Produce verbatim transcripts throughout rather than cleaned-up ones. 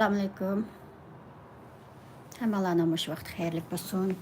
ئەسسالامۇئەلەيكۇم. ھەممىڭلارنىڭ مۇشۇ ۋاقتى خەيرلىك بولسۇن.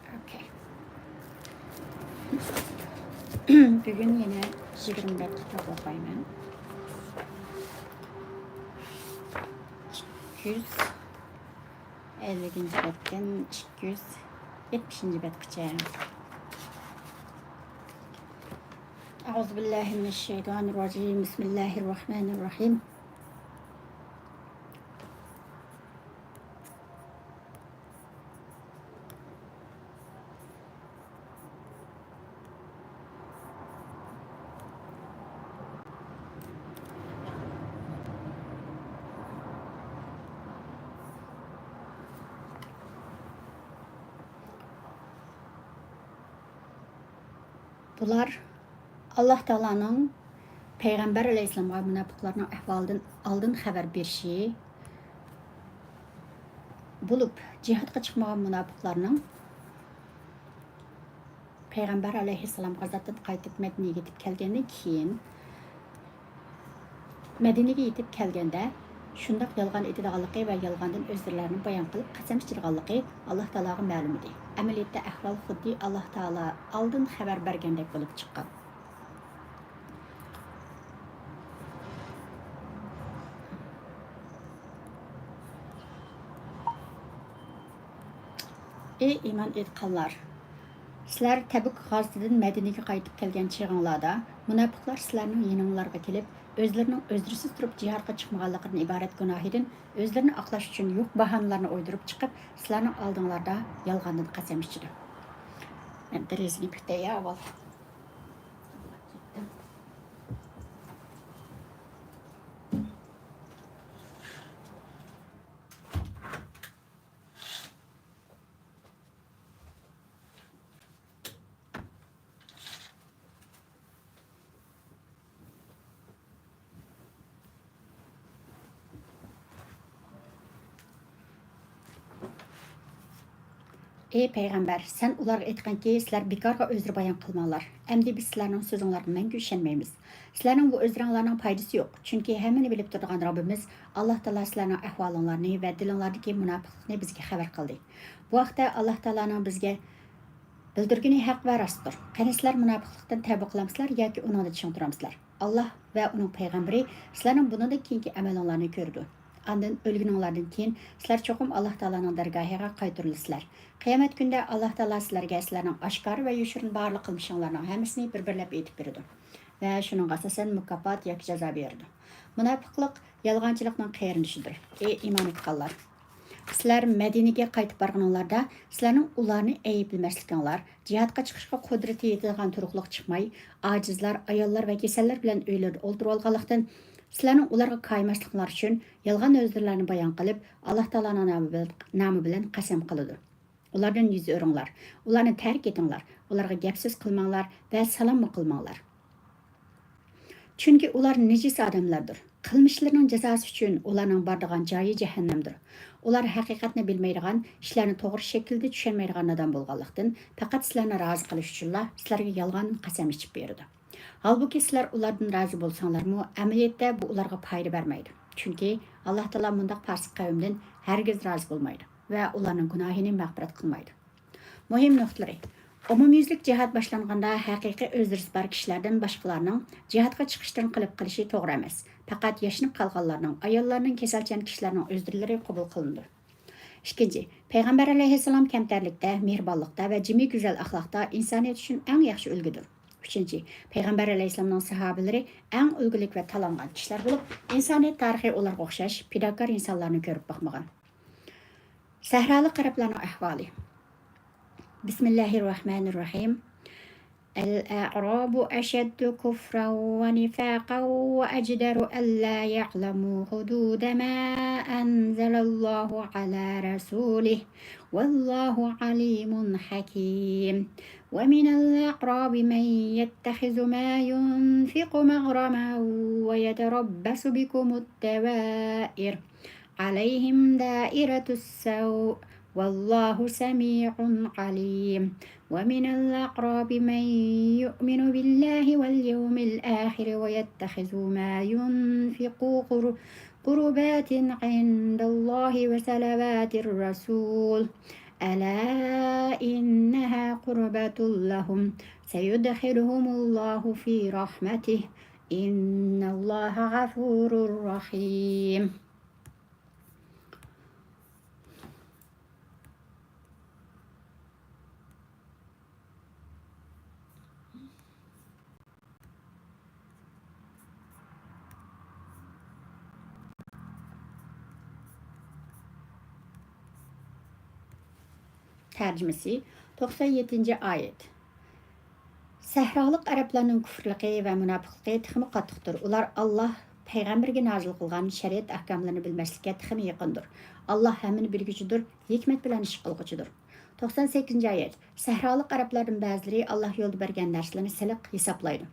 ئوكەي. بۈگۈن يەنە يىگىرمە بەت كىتاب ئوقۇيمەن. ئىككى يۈز ئەللىنچى بەتتىن ئىككى يۈز يەتمىشىنچى بەتكىچە. أعوذ بالله من الشيطان الرجيم. بسم الله الرحمن الرحيم. بۇلار ئاللاھ تائالانىڭ پەيغەمبەر ئەلەيھىسسالامغا مۇناپىقلارنىڭ ئەھۋالىدىن ئالدىن خەۋەر بېرىشى بولۇپ، جىھادقا چىقمىغان مۇناپىقلارنىڭ پەيغەمبەر ئەلەيھىسسالام غازاتتىن قايتىپ مەدىنىگە يېتىپ كەلگەندىن كېيىن، مەدىنىگە يېتىپ كەلگەندە شۇنداق يالغان ئېيتىدىغانلىقى ۋە يالغاندىن ئۆزلىرىلەرنى بايان قىلىپ قەسەم ئىچىدىغانلىقى ئاللاھ تائالاغا مەلۇم ئىدى. ئەمەلىيەتتە ئەھۋال خۇددى ئاللاھ تائالا ئالدىن خەۋەر بەرگەندەك بولۇپ چىققان. ئەي ئىمان ئېيتقانلار! سىلەر تەبۈك غازىتىدىن مەدىنىگە قايتىپ كەلگەن چېغىڭلاردا، مۇناپىقلار سىلەرنىڭ يېنىڭلارغا كېلىپ، ئۆزلىرىنىڭ ئۆزرىسىز تۇرۇپ جىھادقا چىقمىغانلىقىدىن ئىبارەت گۇناھىدىن ئۆزلىرىنى ئاقلاش ئۈچۈن يوق باھانىلارنى ئويدۇرۇپ چىقىپ، سىلەرنىڭ ئالدىڭلاردا يالغاندىن قەسەم ئىچىدۇ. مەن دېرىزىنى پۈتەي ئاۋۋال. ئەي پەيغەمبەر، سەن ئۇلارغا ئېيتقىنكى، سىلەر بىكارغا ئۆزرە بايان قىلماڭلار. ئەمدى بىز سىلەرنىڭ سۆزۈڭلارغا مەڭگۈ ئىشەنمەيمىز. سىلەرنىڭ بۇ ئۆزرەڭلارنىڭ پايدىسى يوق، چۈنكى ھەممىنى بىلىپ تۇرىدىغان رەببىمىز ئاللاھ تائالا سىلەرنىڭ ئەھۋالىڭلارنى ۋە دىلىڭلاردىكى مۇناپىقلىقنى بىزگە خەۋەر قىلدى. بۇ ھەقتە ئاللاھ تائالانىڭ بىزگە بىلدۈرگىنى ھەق ۋە راستتۇر. قېنى سىلەر مۇناپىقلىقتىن تەۋبە قىلامسىلەر ياكى ئۇنىڭدىن چىڭ تۇرامسىلەر؟ ئاللاھ ۋە ئۇنىڭ پەيغەمبىرى سىلەرنىڭ بۇنىڭدىن كېيىنكى ئەمەلىڭلارنى كۆرىدۇ. ئاندىن ئۆلگىنىڭلاردىن كېيىن سىلەر چوقۇم ئاللاھ تائالانىڭ دەرگاھىغا قايتۇرۇلىسىلەر. قىيامەت كۈنىدە ئاللاھ تائالا سىلەرگە سىلەرنىڭ ئاشكارا ۋە يوشۇرۇن بارلىق قىلمىشىڭلارنىڭ ھەممىسىنى بىر-بىرلەپ ئېيتىپ بېرىدۇ ۋە شۇنىڭغا ئاساسەن مۇكاپات ياكى جازا بېرىدۇ. مۇناپىقلىق يالغانچىلىقنىڭ قېرىندىشىدۇر. ئەي ئىمان ئېيتقانلار! سىلەر مەدىنىگە قايتىپ بارغىنىڭلاردا، سىلەرنىڭ ئۇلارنى ئەيىبلىمەسلىكىڭلار، جىھادقا چىقىشقا قۇدرىتى يېتىدىغان تۇرۇقلۇق چىقماي، ئاجىزلار، ئاياللار ۋە كېسەللەر بىلەن ئۆيلىرىدە ئولتۇرۇۋالغانلىقتىن، سىلەرنىڭ ئۇلارغا كايىماسلىقىڭلار ئۈچۈن يالغان ئۆزرىلەرنى بايان قىلىپ، ئاللاھ تائالانىڭ نامى بىلەن، نامى بىلەن قەسەم قىلىدۇ. ئۇلاردىن يۈز ئۆرۈڭلار، ئۇلارنى تەرك ئېتىڭلار، ئۇلارغا گەپ-سۆز قىلماڭلار ۋە سالاممۇ قىلماڭلار. چۈنكى ئۇلار نىجىس ئادەملەردۇر. قىلمىشلىرىنىڭ جازاسى ئۈچۈن ئۇلارنىڭ بارىدىغان جايى جەھەننەمدۇر. ئۇلار ھەقىقەتنى بىلمەيدىغان، ئىشلارنى توغرا شەكىلدە چۈشەنمەيدىغان نادان بولغانلىقتىن، پەقەت سىلەرنى رازى قىلىش ئۈچۈنلا سىلەرگە يالغاندىن قەسەم ئىچىپ بېرىدۇ. ھالبۇكى، سىلەر ئۇلاردىن رازى بولساڭلارمۇ، ئەمەلىيەتتە بۇ ئۇلارغا پايدا بەرمەيدۇ. چۈنكى ئاللاھ تائالا مۇنداق پاسىق قەۋمدىن ھەرگىز رازى بولمايدۇ ۋە ئۇلارنىڭ گۇناھىنى مەغپىرەت قىلمايدۇ. مۇھىم نۇقتىلىرى. ئومۇميۈزلۈك جىھاد باشلانغاندا ھەقىقىي ئۆزرىسى بار كىشىلەردىن باشقىلارنىڭ جىھادقا چىقىشتىن قېلىپ قېلىشى توغرا ئەمەس. پەقەت ياشىنىپ قالغانلارنىڭ، ئاياللارنىڭ، كېسەلچان كىشىلەرنىڭ ئۆزرىلىرى قوبۇل قىلىنىدۇ. ئىككىنچى، پەيغەمبەر ئەلەيھىسسالام كەمتەرلىكتە، مېھرىبانلىقتا ۋە جىمى گۈزەل ئەخلاقتا ئىنسانىيەت ئۈچۈن ئەڭ ياخشى ئۈلگىدۇر. ئۈچىنچى، پەيغەمبەر ئەلەيھىسسالامنىڭ ساھابىلىرى ئەڭ ئۈلگىلىك ۋە تالانغان كىشىلەر بولۇپ، ئىنسانىيەت تارىخى ئۇلارغا ئوخشاش پىداكار ئىنسانلارنى كۆرۈپ باقمىغان. سەھرالىق ئەرەبلەرنىڭ ئەھۋالى. بىسمىللاھىررەھمانىررەھىم. الأعراب أشد كفرا ونفاقا وأجدر ألا يعلموا حدود ما أنزل الله على رسوله والله عليم حكيم. ومن الأعراب من يتخذ ما ينفق مغرما ويتربص بكم الدوائر عليهم دائرة السوء والله سميع عليم. ومن الأعراب من يؤمن بالله واليوم الآخر ويتخذ ما ينفق قر- قربات عند الله وصلوات الرسول ألا إنها قربة لهم سيدخلهم الله في رحمته إن الله غفور رحيم. تەرجىمىسى، توقسان يەتتىنچى ئايەت. سەھرالىق ئەرەبلەرنىڭ كۇفرلۇقى ۋە مۇناپىقلىقى تېخىمۇ قاتتىقتۇر. ئۇلار ئاللاھ پەيغەمبىرىگە نازىل قىلغان شەرىئەت ئەھكاملىرىنى بىلمەسلىككە تېخىمۇ يېقىندۇر. ئاللاھ ھەممىنى بىلگۈچىدۇر، ھېكمەت بىلەن ئىش قىلغۇچىدۇر. توقسان سەككىزىنچى ئايەت. سەھرالىق ئەرەبلەردىن بەزىلىرى ئاللاھ يولىدا بەرگەن نەرسىلەرنى سىلىق ھېسابلايدۇ.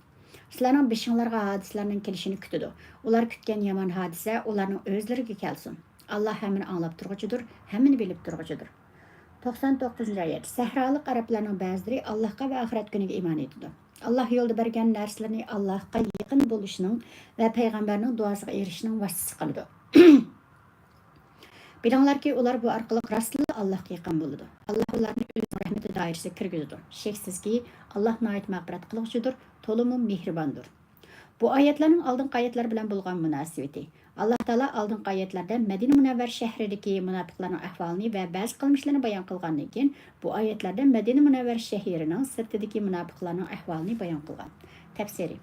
سىلەرنىڭ بېشىڭلارغا ھادىسىلەرنىڭ كېلىشىنى كۈتىدۇ. ئۇلار كۈتكەن يامان ھادىسە ئۇلارنىڭ ئۆزلىرىگە كەلسۇن. ئاللاھ ھەممىنى ئاڭلاپ تۇرغۇچىدۇر، ھەممىنى بىلىپ تۇرغۇچىدۇر. توقسان توققۇزىنچى ئايەت. سەھرالىق ئەرەبلەرنىڭ بەزىلىرى ئاللاھقا ۋە ئاخىرەت كۈنىگە ئىمان ئېيتىدۇ. ئاللاھ يولىدا بەرگەن نەرسىلىرىنى ئاللاھقا يېقىن بولۇشنىڭ ۋە پەيغەمبەرنىڭ دۇئاسىغا ئېرىشىشنىڭ ۋاسىتىسى قىلىدۇ. بىلىڭلاركى، ئۇلار بۇ ئارقىلىق راستلا ئاللاھقا يېقىن بولىدۇ. ئاللاھ ئۇلارنى ئۆزىنىڭ رەھمىتى دائىرىسىگە كىرگۈزىدۇ. شەكسىزكى، ئاللاھ ناھايىتى مەغپىرەت قىلغۇچىدۇر، تولىمۇ مېھرىباندۇر. بۇ ئايەتلەرنىڭ ئالدىنقى ئايەتلەر بىلەن بولغان مۇناسىۋىتى. ئاللاھ تائالا ئالدىنقى ئايەتلەردە مەدىنە مۇنەۋۋەرە شەھىرىدىكى مۇناپىقلارنىڭ ئەھۋالىنى ۋە بەزى قىلمىشلىرىنى بايان قىلغاندىن كېيىن، بۇ ئايەتلەردە مەدىنە مۇنەۋۋەرە شەھىرىنىڭ سىرتىدىكى مۇناپىقلارنىڭ ئەھۋالىنى بايان قىلغان. تەپسىرى.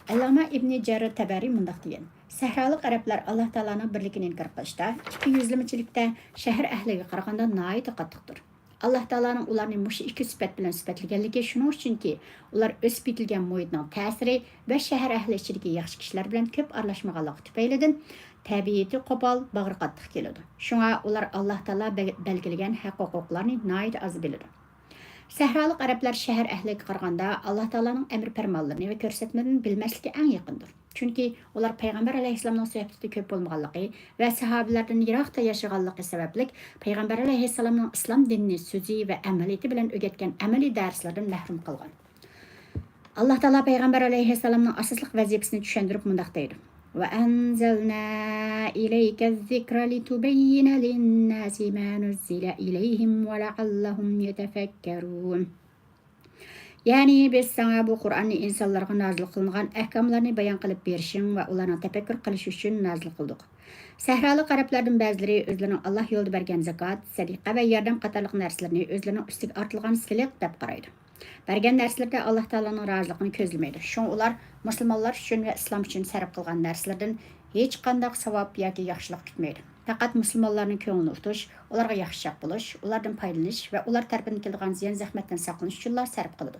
ئەللامە ئىبنى جەرىر تەبەرى مۇنداق دېگەن: سەھرالىق ئەرەبلەر ئاللاھ تائالانىڭ بىرلىكىنى ئىنكار قىلىشتا ئىككى يۈزلىمىچىلىكتە شەھەر ئەھلىگە قارىغاندا ناھايىتى قاتتىقتۇر. ئاللاھ تائالانىڭ ئۇلارنى مۇشۇ ئىككى سۈپەت بىلەن سۈپەتلىگەنلىكى شۇنىڭ ئۈچۈنكى، ئۇلار ئۆسۈپ يېتىلگەن مۇھىتنىڭ تەسىرى ۋە شەھەر ئەھلى ئىچىدىكى ياخشى كىشىلەر بىلەن كۆپ ئارىلاشمىغانلىقى تۈپەيلىدىن تەبىئىتى قوپال، باغرى قاتتىق كېلىدۇ. شۇڭا ئۇلار ئاللاھ تائالا بەل-، بەلگىلىگەن ھەق-ھوقۇقلارنى ناھايىتى ئاز بىلىدۇ. سەھرالىق ئەرەبلەر شەھەر ئەھلىگە قارىغاندا ئاللاھ تائالانىڭ ئەمر-پەرمانلىرىنى ۋە كۆرسەتمىلىرىنى بىلمەسلىككە ئەڭ يېقىندۇر. چۈنكى ئۇلار پەيغەمبەر ئەلەيھىسسالامنىڭ سۆھبىتىدە كۆپ بولمىغانلىقى ۋە ساھابىلەردىن يىراقتا ياشىغانلىقى سەۋەبلىك، پەيغەمبەر ئەلەيھىسسالامنىڭ ئىسلام دىنىنى سۆزى ۋە ئەمەلىيىتى بىلەن ئۆگەتكەن ئەمەلىي دەرسلىرىدىن مەھرۇم قالغان. ئاللاھ تائالا پەيغەمبەر ئەلەيھىسسالامنىڭ ئاساسلىق ۋەزىپىسىنى چۈشەندۈرۈپ مۇنداق دەيدۇ: وأنزلنا إليك الذكر لتبين للناس ما نزل إليهم ولعلهم يتفكرون. يەنى بىز ساڭا بۇ قۇرئاننى ئىنسانلارغا نازىل قىلىنغان ئەھكاملارنى بايان قىلىپ بېرىشىڭ ۋە ئۇلارنىڭ تەپەككۇر قىلىشى ئۈچۈن نازىل قىلدۇق. سەھرالىق ئەرەبلەردىن بەزىلىرى ئۆزلىرىنىڭ ئاللاھ يولىدا بەرگەن زاكات، سەدىقە ۋە ياردەم قاتارلىق نەرسىلىرىنى ئۆزلىرىنىڭ ئۈستىگە ئارتىلغان سېلىق دەپ قارايدۇ. بەرگەن نەرسىلىرىدە ئاللاھ تائالانىڭ رازىلىقىنى كۆزلىمەيدۇ. شۇڭا ئۇلار مۇسۇلمانلار ئۈچۈن ۋە ئىسلام ئۈچۈن سەرپ قىلغان نەرسىلىرىدىن ھېچقانداق ساۋاب ياكى ياخشىلىق كۈتمەيدۇ. پەقەت مۇسۇلمانلارنىڭ كۆڭلىنى ئۇتۇش، ئۇلارغا ياخشىچاق بولۇش، ئۇلاردىن پايدىلىنىش ۋە ئۇلار تەرىپىدىن كېلىدىغان زىيان-زەخمەتتىن ساقلىنىش ئۈچۈنلا سەرپ قىلىدۇ.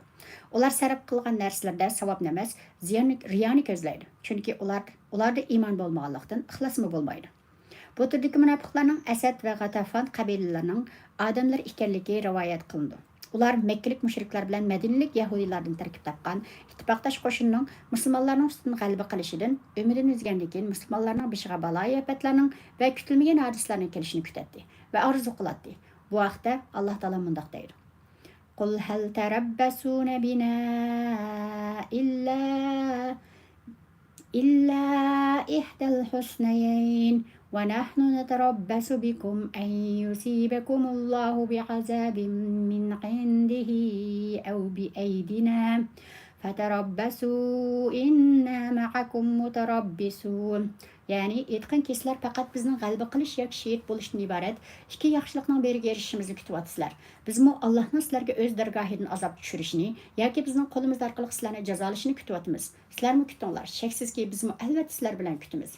ئۇلار سەرپ قىلغان نەرسىلىرىدە ساۋابنى ئەمەس، زىياننى، رىيانى كۆزلەيدۇ. چۈنكى ئۇلار، ئۇلاردا ئىمان بولمىغانلىقتىن، ئىخلاسمۇ بولمايدۇ. بۇ تۈردىكى مۇناپىقلارنىڭ ئەسەد ۋە غەتەفان قەبىلىلىرىنىڭ ئادەملىرى ئىكەنلىكى رىۋايەت قىلىنىدۇ. ئۇلار مەككىلىك مۇشرىكلار بىلەن مەدىنىلىك يەھۇدىيلاردىن تەركىب تاپقان ئىتتىپاقداش قوشۇننىڭ مۇسۇلمانلارنىڭ ئۈستىدىن غەلىبە قىلىشىدىن ئۈمىدىنى ئۈزگەندىن كېيىن، مۇسۇلمانلارنىڭ بېشىغا بالايىئاپەتلەرنىڭ ۋە كۈتۈلمىگەن ھادىسىلەرنىڭ كېلىشىنى كۈتەتتى ۋە ئارزۇ قىلاتتى. بۇ ھەقتە ئاللاھ تائالا مۇنداق دەيدۇ: قل هل تربصون بنا إلا إلا إحدى الحسنيين ونحن نتربص بكم أن يصيبكم الله بعذاب من عنده أو بأيدينا فتربصوا إنا معكم متربصون يەنى ئېيتقىنكى، سىلەر پەقەت بىزنىڭ غەلىبە قىلىش ياكى شېھىت بولۇشتىن ئىبارەت ئىككى ياخشىلىقنىڭ بىرىگە ئېرىشىشىمىزنى كۈتۈۋاتىسىلەر. بىزمۇ ئاللاھنىڭ سىلەرگە ئۆز دەرگاھىدىن ئازاب چۈشۈرۈشىنى ياكى بىزنىڭ قولىمىز ئارقىلىق سىلەرنى جازالىشىنى كۈتۈۋاتىمىز. سىلەرمۇ كۈتۈڭلار. شەكسىزكى، بىزمۇ ئەلۋەتتە سىلەر بىلەن كۈتىمىز.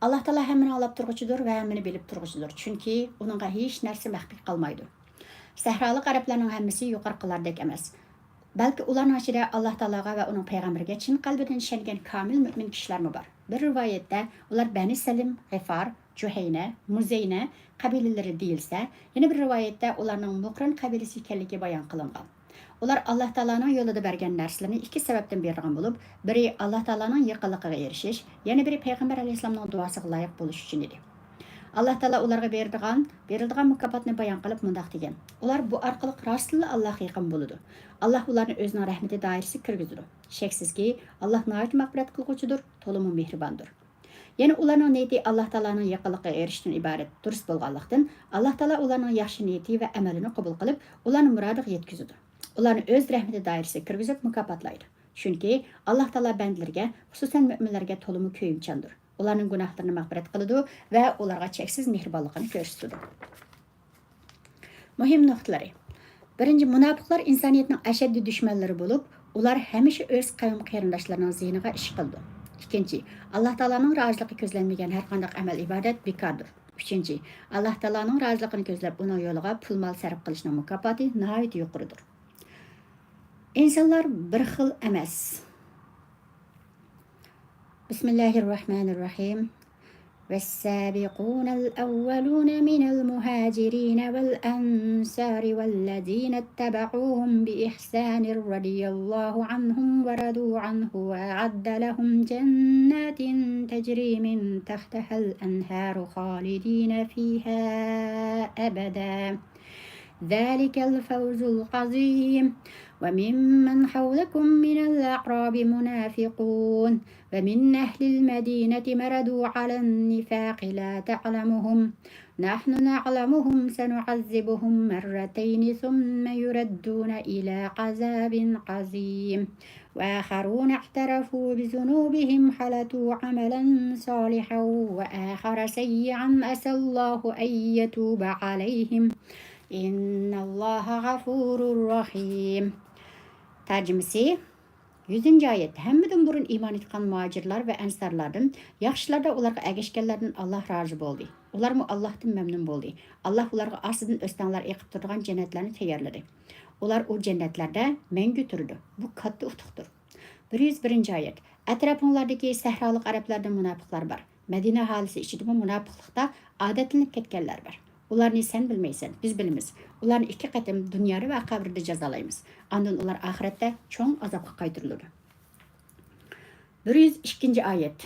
ئاللاھ تائالا ھەممىنى ئاڭلاپ تۇرغۇچىدۇر ۋە ھەممىنى بىلىپ تۇرغۇچىدۇر. چۈنكى ئۇنىڭغا ھېچ نەرسە مەخپىي قالمايدۇ. سەھرالىق ئەرەبلەرنىڭ ھەممىسى يۇقىرىقىلاردەك ئەمەس. بەلكى ئۇلارنىڭ ئىچىدە ئاللاھ تائالاغا ۋە ئۇنىڭ پەيغەمبىرىگە چىن قەلبىدىن ئىشەنگەن كامىل مۆمىن كىشىلەرمۇ بار. بىر رىۋايەتتە ئۇلار بەنى سەلىم، غىفار، جۇھەينە، مۇزەينە قەبىلىلىرى دېيىلسە، يەنە بىر رىۋايەتتە ئۇلارنىڭ مۇقران قەبىلىسى ئىكەنلىكى بايان قىلىنغان. ئۇلار ئاللاھ تائالانىڭ يولىدا بەرگەن نەرسىلىرىنى ئىككى سەۋەبتىن بېرىدىغان بولۇپ، بىرى ئاللاھ تائالانىڭ يېقىنلىقىغا ئېرىشىش، يەنە بىرى پەيغەمبەر ئەلەيھىسسالامنىڭ دۇئاسىغا لايىق بولۇش ئۈچۈن ئىدى. ئاللاھ تائالا ئۇلارغا بېرىدىغان، بېرىلىدىغان مۇكاپاتنى بايان قىلىپ مۇنداق دېگەن: «ئۇلار بۇ ئارقىلىق راستتىنلا ئاللاھقا يېقىن بولىدۇ. ئاللاھ ئۇلارنى ئۆزىنىڭ رەھمىتى دائىرىسىگە كىرگۈزىدۇ. شەكسىزكى، ئاللاھ ناھايىتى مەغپىرەت قىلغۇچىدۇر، تولىمۇ مېھرىباندۇر.» يەنى ئۇلارنىڭ نىيىتى ئاللاھ تائالانىڭ يېقىنلىقىغا ئېرىشىشتىن ئىبارەت دۇرۇس بولغانلىقتىن، ئاللاھ تائالا ئۇلارنىڭ ياخشى نىيىتى ۋە ئەمەلىنى قوبۇل قىلىپ، ئۇلارنى مۇرادىغا يەتكۈزىدۇ. ئۇلارنى ئۆز رەھمىتى دائىرىسىگە كىرگۈزۈپ مۇكاپاتلايدۇ. چۈنكى ئاللاھ تائالا بەندىلىرىگە، خۇسۇسەن مۆمىنلەرگە تولىمۇ كۆيۈمچاندۇر. ئۇلارنىڭ گۇناھلىرىنى مەغپىرەت قىلىدۇ ۋە ئۇلارغا چەكسىز مېھرىبانلىقىنى كۆرسىتىدۇ. مۇھىم نۇقتىلىرى. بىرىنچى، مۇناپىقلار ئىنسانىيەتنىڭ ئەشەددىي دۈشمەنلىرى بولۇپ، ئۇلار ھەمىشە ئۆز قەۋم قېرىنداشلىرىنىڭ زىيىنىغا ئىش قىلىدۇ. ئىككىنچى، ئاللاھ تائالانىڭ رازىلىقى كۆزلەنمىگەن ھەر قانداق ئەمەل ئىبادەت بىكاردۇر. ئۈچىنچى، ئاللاھ تائالانىڭ رازىلىقىنى كۆزلەپ ئۇنىڭ يولىغا پۇل مال سەرپ قىلىشنىڭ مۇكاپاتى ناھايىتى يۇقىرىدۇر. ئىنسانلار بىر خىل ئەمەس. بسم الله الرحمن الرحيم. والسابقون الأولون من المهاجرين والأنصار والذين اتبعوهم بإحسان رضي الله عنهم ورضوا عنه وأعد لهم جنات تجري من تحتها الأنهار خالدين فيها أبدا. ذلك الفوز العظيم. وممن حولكم من الأعراب منافقون ومن أهل المدينة مردوا على النفاق لا تعلمهم نحن نعلمهم سنعذبهم مرتين ثم يردون إلى عذاب عظيم. وآخرون اعترفوا بذنوبهم خلطوا عملا صالحا وآخر سيئا عسى الله أن يتوب عليهم إن الله غفور رحيم. تەرجىمىسى. يۈزىنچى ئايەت. ھەممىدىن بۇرۇن ئىمان ئېيتقان مۇھاجىرلار ۋە ئەنسارلاردىن، ياخشىلاردا ئۇلارغا ئەگەشكەنلەردىن ئاللاھ رازى بولدى. ئۇلارمۇ ئاللاھتىن مەمنۇن بولدى. ئاللاھ ئۇلارغا ئاستىدىن ئۆستەڭلەر ئېقىپ تۇرىدىغان جەننەتلەرنى تەييارلىدى. ئۇلار ئۇ جەننەتلەردە مەڭگۈ تۇرىدۇ. بۇ كاتتا ئۇتۇقتۇر. بىر يۈز بىرىنچى ئايەت. ئەتراپىڭلاردىكى سەھرالىق ئەرەبلەردە مۇناپىقلار بار. مەدىنە ئاھالىسى ئىچىدىمۇ مۇناپىقلىقتا ئادەتلىنىپ كەتكەنلەر بار. ئۇلارنى سەن بىلمەيسەن، بىز بىلىمىز. ئۇلارنى ئىككى قېتىم دۇنيادا ۋە قەبرىدە جازالايمىز. ئاندىن ئۇلار ئاخىرەتتە چوڭ ئازابقا قايتۇرۇلىدۇ. بىر يۈز ئىككىنچى ئايەت.